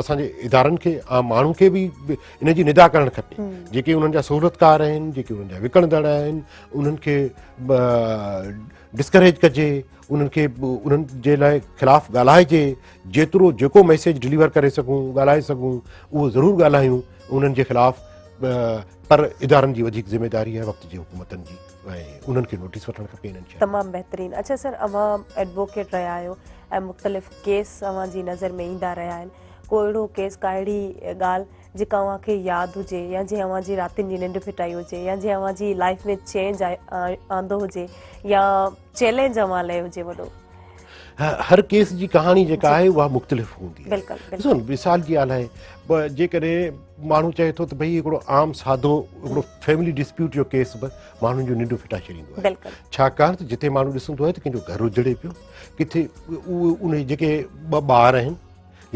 B: اسان جي ادارن کي عام ماڻهو کي به ان جي ندا ڪرڻ کپي جيڪي انهن جا سهولتڪار آهن جيڪي انهن جا وڪڻندڙ آهن انهن کي ڊسڪريج ڪجي انهن کي انهن جي لاء خلاف ڳالهائجي جيترو جيڪو ميسيج ڊليور ڪري سگهون ڳالهائي سگهون اهو ضرور ڳالهايون انهن جي خلاف پر ادارن جي وڌيڪ ذميواري آهي وقت جي حڪومتن جي ۽ انهن کي نوٽيس وٺڻ کپي انهن شين
A: تمام بهترين اڇا سر اوهان ايڊووڪيٽ رهيا آهيو ۽ مختلف ڪيس اوهان جي نظر ۾ ايندا رهيا آهن ڪو اهڙو ڪيس ڪا اهڙي ڳالهه جيڪا اوهان کي ياد هجي يا جنهن اوهان جي راتين جي ننڊ ڦٽائي هجي يا جنهن اوهان جي لائف ۾ چينج آندو هجي يا چئلينج اوهان لاء هجي وڏو؟
B: هر ڪيس جي ڪهاڻي جيڪا آهي اها مختلف هوندي آهي
A: بلڪل
B: ڏسو نه مثال جي ڳالهه آهي جيڪڏهن ماڻهو چئي ٿو ته ڀئي هڪڙو عام سادو هڪڙو فيملي ڊسپيوٽ جو ڪيس به ماڻهن جون ننڊون ڦٽائي ڇڏيندو آهي
A: بلڪل
B: ڇاڪاڻ ته جتي ماڻهو ڏسندو آهي ته ڪنهن جو گهر اجڙي پيو ڪٿي اهي جيڪي ٻه ٻار آهن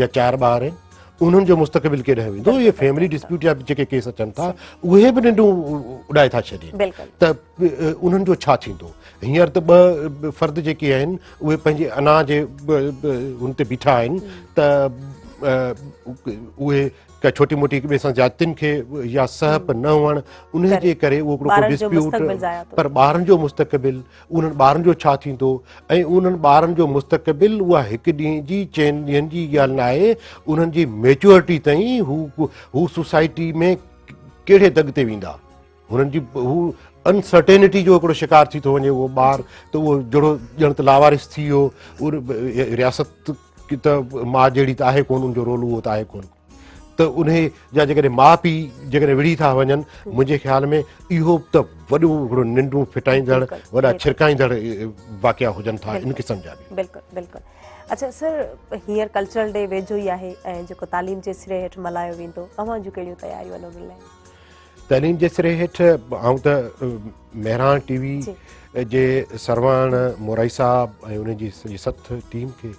B: يا چار ٻار آهن انهن جو مستقبل ڪيڏانهن ويندو اهي فيملي ڊسپيوٽ جا جيڪي ڪيس اچن ٿا اهي به ننڊون اڏائي ٿا ڇڏين ته انهن جو ڇا ٿيندو هينئر ته ٻه فرد جيڪي آهن اهي پنهنجي انا جي ان تي بيٺا آهن ته اهي ڪا ڇوٽي موٽي هڪ ٻئي سان زيادتين کي يا سهپ نه هئڻ ان جي ڪري اهو هڪڙو ڊسپيوٽ پر ٻارن جو مستقبل انهن ٻارن جو ڇا ٿيندو ۽ انهن ٻارن جو مستقبل اها هڪ ڏينهن جي چئن ڏينهن جي ڳالهه نه آهي انهن جي ميچورٽي تائين هو هو سوسائٽي ۾ ڪهڙي دڳ تي ويندا هنن جي هو انسرٽينٽي جو هڪڙو شڪار ٿي ٿو وڃي اهو ٻار ته اهو جهڙو ڄڻ ته لاوارث ٿي ويو رياست ته ماء جهڙي ته آهي ڪونه ان جو رول اهو ته آهي ڪونه ته انهي جا جيڪڏهن ماء پيء جيڪڏهن وڙهي ٿا وڃن منهنجي خيال ۾ اهو ته وڏو هڪڙو ننڊون ڦٽائيندڙ وڏا ڇرڪائيندڙ واقعا هجن ٿا ان قسم جا
A: به. بلڪل بلڪل اڇا سر هينئر ڪلچرل ڊي ويجهو ئي آهي ۽ جيڪو تعليم جي سري هيٺ ملهايو ويندو اوهان جون ڪهڙيون تياريون آهن ان لاء؟
B: تعليم جي سري هيٺ آئون ته مهراڻ ٽي وي جي سرواڻ مورائي صاحب ۽ ان جي سڄي سٿ ٽيم کي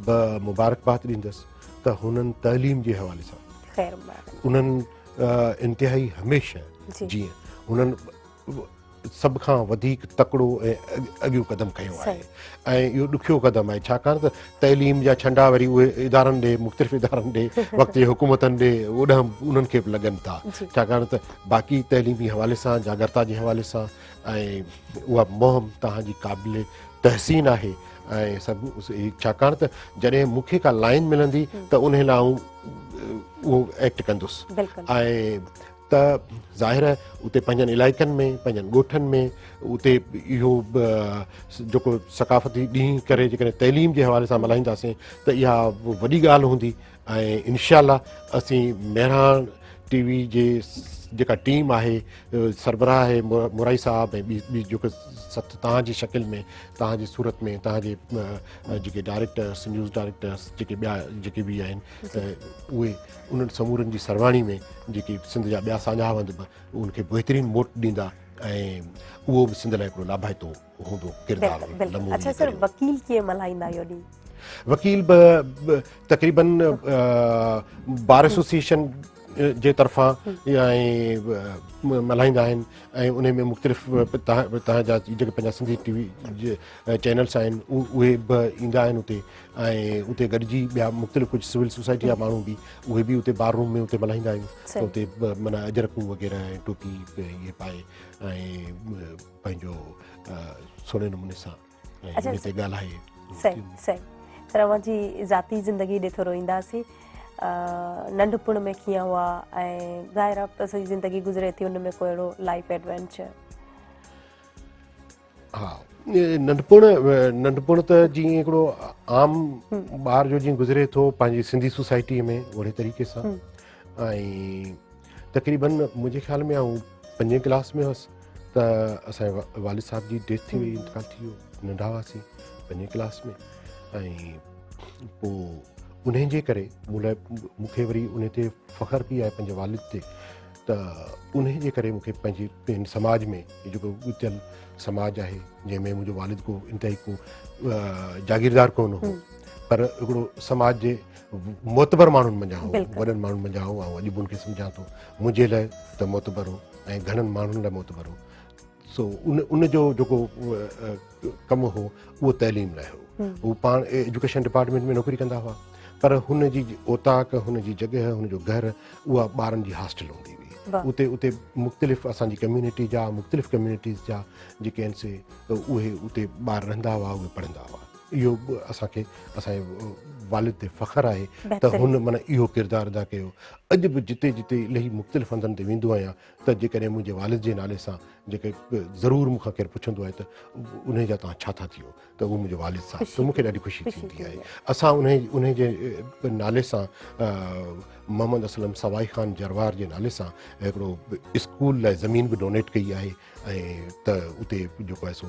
B: به مبارڪباد ڏيندس ته هنن تعليم جي حوالي سان انهن انتهائي هميشه جيئن هنن سڀ کان وڌيڪ تڪڙو ۽ اڳيون قدم کنيو آهي ۽ اهو ڏکيو قدم آهي ڇاڪاڻ ته تعليم جا ڇنڊا وري اهي ادارن ڏي مختلف ادارن ڏي وقت جي حڪومتن ڏي اوڏانهن انهن کي به لڳن ٿا ڇاڪاڻ ته باقي تعليمي حوالي سان جاڳرتا جي حوالي سان ۽ اها مهم توهان جي قابل تحسين آهي ۽ سڀ ڇاڪاڻ ته جڏهن مون کي ڪا لائن ملندي ته ان لاء آئون اهو ايڪٽ ڪندس ۽ ته ظاهر آهي اتي پنهنجن علائقن ۾ پنهنجن ڳوٺن ۾ اتي اهو جيڪو ثقافتي ڏينهن ڪري جيڪڏهن تعليم جي حوالي سان ملهائينداسين ته اها وڏي ڳالهه هوندي ۽ انشاء الله اسين مهراڻ ٽي وي جي جيڪا ٽيم آهي سربراهه آهي مورائي صاحب ۽ ٻي ٻي جيڪو سٿ توهان جي شڪل ۾ توهان جي صورت ۾ توهان جي جيڪي ڊائريڪٽرس نيوز ڊائريڪٽرس جيڪي ٻيا جيڪي به آهن اهي انهن سمورن جي سرواڻي ۾ جيڪي سنڌ جا ٻيا ساڃاهه وند به ان کي بهترين موٽ ڏيندا ۽ اهو به سنڌ لاء هڪڙو لاڀائتو هوندو ڪردار
A: لمحو اڇا سر وڪيل ڪيئن ملهائيندا اهو ڏينهن؟
B: وڪيل به تقريبن بار ايسوسيئيشن جي طرفان ۽ ملهائيندا آهن ۽ ان ۾ مختلف تهان جا جيڪي پنهنجا سنڌي ٽي وي چينلس آهن اهي به ايندا آهن اتي ۽ اتي گڏجي ٻيا مختلف ڪجهه سول سوسائٽي جا ماڻهو به اهي به اتي بار روم ۾ اتي ملهائيندا آهيون اتي معنيٰ اجرڪون وغيره ۽ ٽوپي اهي پائي ۽ پنهنجو سهڻي نموني سان ۽ ان تي ڳالهائي.
A: صحيح صحيح سر اوهان جي ذاتي زندگي ڏي ٿورو اينداسين ننڍپڻ ۾ ڪيئن هئا ۽ ظاهر آهي ته سڄي زندگي گذري ٿي ان ۾ ڪو اهڙو لائف ايڊوينچر؟
B: ها ننڍپڻ ننڍپڻ ته جيئن هڪڙو عام ٻار جو جيئن گذري ٿو پنهنجي سنڌي سوسائٽي ۾ اهڙي طريقي سان ۽ تقريبن منهنجي خيال ۾ آئون پنجين ڪلاس ۾ هئس ته اسان جي والد صاحب جي ڊيٿ ٿي وئي انتقال ٿي ويو ننڍا هئاسين پنجين ڪلاس ۾ ۽ پوء انهن جي ڪري مون لاء مون کي وري ان تي فخر به آهي پنهنجي والد تي ته انهن جي ڪري مون کي پنهنجي هن سماج ۾ جيڪو ڳتيل سماج آهي جنهن ۾ منهنجو والد ڪو انتهائي ڪو جاگيردار ڪونه هو پر هڪڙو سماج جي معتبر ماڻهن منجهان هو وڏن ماڻهن منجهان هو آئون اڄ به ان کي سمجهان ٿو منهنجي لاء ته معتبر هو ۽ گهڻن ماڻهن لاء معتبر هو. سو ان ان جو جيڪو ڪم هو اهو تعليم لاء هو. هو پاڻ ايجوڪيشن ڊپارٽمينٽ ۾ نوڪري ڪندا هئا پر هن جي اوطاق، هن جي جڳهه، هن جو گهر اها ٻارن جي هاسٽل هوندي هئي. اتي اتي مختلف اسان جي ڪميونٽي جا مختلف ڪميونٽيز جا جيڪي آهن سي اهي اتي ٻار رهندا هئا اهي پڙهندا هئا. اهو به اسان کي اسان جي والد تي فخر آهي ته هن معنيٰ اهو ڪردار ادا ڪيو. اڄ به جتي جتي الهي مختلف هنڌن تي ويندو آهيان ته جيڪڏهن منهنجي والد جي نالي سان جيڪي ضرور مون کان ڪير پڇندو آهي ته انهي جا توهان ڇا ٿا ٿيو ته اهو منهنجو والد صاحب ته مون کي ڏاڍي خوشي ٿيندي آهي. اسان انهي انهي جي نالي سان محمد اسلم سوائي خان جروار جي نالي سان هڪڙو اسڪول لاء زمين به ڊونيٽ ڪئي آهي ۽ ته اتي جيڪو آهي سو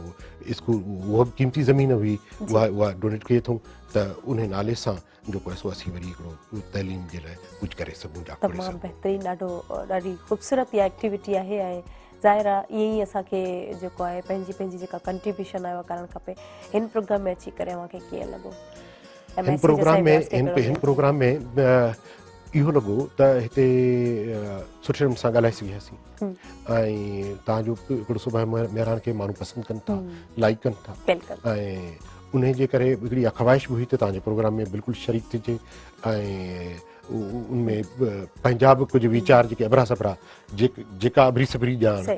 B: اسڪول اها به قيمتي زمين هئي اها اها ڊونيٽ ڪئي اٿئون ته انهي نالي سان جيڪو آهي سو اسين وري هڪڙو تعليم جي لاء ڪجهه ڪري سگهون جاکوڙي
A: تمام
B: سگهون.
A: بهترين ڏاڍو ڏاڍي خوبصورت اها ايڪٽيوٽي آهي ۽ ظاهر آهي ائين ئي اسان کي جيڪو آهي پنهنجي پنهنجي جيڪا ڪنٽريبيوشن آهي اها ڪرڻ کپي. هن پروگرام ۾ اچي ڪري اوهان کي ڪيئن لڳو؟ ۽
B: هن
A: ميسيج
B: پروگرام
A: اسان
B: ۾
A: ويورس کي
B: هن
A: ڪهڙو
B: هن
A: ڏيڻ
B: پروگرام ۾ اهو لڳو ته هتي سٺي نموني سان ڳالهائي سگهياسين ۽ توهان جو هڪڙو صبح مهراڻ کي ماڻهو پسند ڪن ٿا لائڪ ڪن ٿا
A: بلڪل
B: ۽ انهي جي ڪري هڪڙي اها خواهش به هئي ته توهان جي پروگرام ۾ بلڪل شريڪ ٿجي ۽ ان ۾ پنهنجا به ڪجهه ويچار جيڪي اڀرا سڀرا جيڪا اڀري سڀري ڄاڻ ۽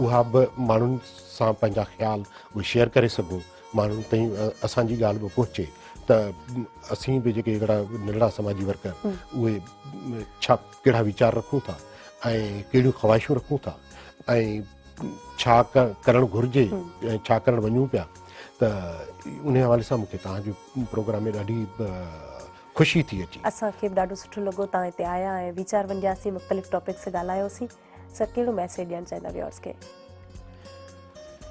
B: اها به ماڻهن سان پنهنجا خيال اهي شيئر ڪري سگهون ماڻهن تائين اسان جي ڳالهه به پهچي ته اسين به جيڪي هڪڙا ننڍڙا سماجي ورڪر اهي ڇا ڪهڙا ويچار رکون ٿا ۽ ڪهڙيون خواهشون رکون ٿا ۽ ڇا ڪرڻ گهرجي ۽ ڇا ڪرڻ وڃون پيا ته ان حوالي سان مونکي توهان جو پروگرام ۾ ڏاڍي خوشي ٿي اچي.
A: اسان کي به ڏاڍو سٺو لڳو توهان هتي آيا ۽ ويچار ونڊياسين مختلف ٽاپڪس تي ڳالهايوسين. سر ڪهڙو ميسيج ڏيڻ چاهيندا ويورس کي؟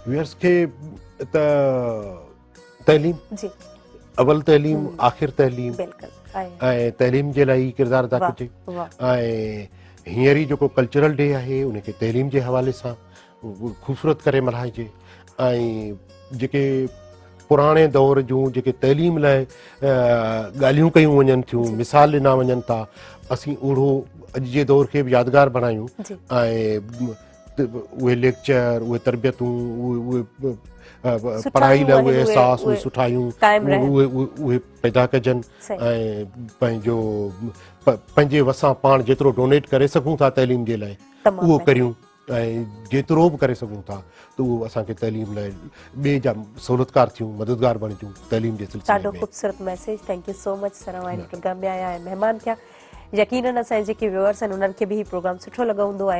B: ويورس کي ته تعليم
A: جي
B: اول تعليم آخر تعليم
A: بلڪل
B: ۽ تعليم جي لاء ئي ڪردار ادا ڪجي ۽ هينئر ئي جيڪو ڪلچرل ڊي آهي ان کي تعليم جي حوالي سان خوبصورت ڪري ملهائجي ۽ جيڪي پراڻي دور جون جيڪي تعليم لاء ڳالهيون ڪيون وڃن ٿيون مثال ڏنا وڃن ٿا اسين اهڙو اڄ جي دور کي به يادگار بڻايون ۽ اهي ليڪچر اهي تربيتون اهي پڙهائي لاء اهي احساس اهي سٺايون اهي اهي پيدا ڪجن ۽ پنهنجو پنهنجي وسان پاڻ جيترو ڊونيٽ ڪري سگهون ٿا تعليم جي لاء اهو ڪريون ۽ جيترو به ڪري سگهون ٿا ته اهو اسان کي تعليم لاء ٻئي جا سهولتڪار ٿيون مددگار بڻجون تعليم جي سلسلي ۾.
A: ڏاڍو خوبصورت message thank you so much sir اوهان هن پروگرام ۾ آيا ۽ مهمان ٿيا يقينن اسان جا جيڪي ويورس آهن انهن کي به هي پروگرام سٺو لڳو هوندو ۽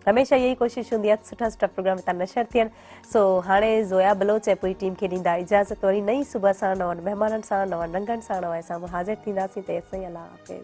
A: هميشه اها ئي ڪوشش هوندي آهي ته سٺا سٺا پروگرام هتان نشر ٿين سو هاڻي زويا بلوچ ۽ پوري ٽيم کي ڏيندا اجازت وري نئين صبح سان نون مهمانن سان نون رنگن سان اوهان سامهون حاضر ٿينداسين تيسين الله حافظ.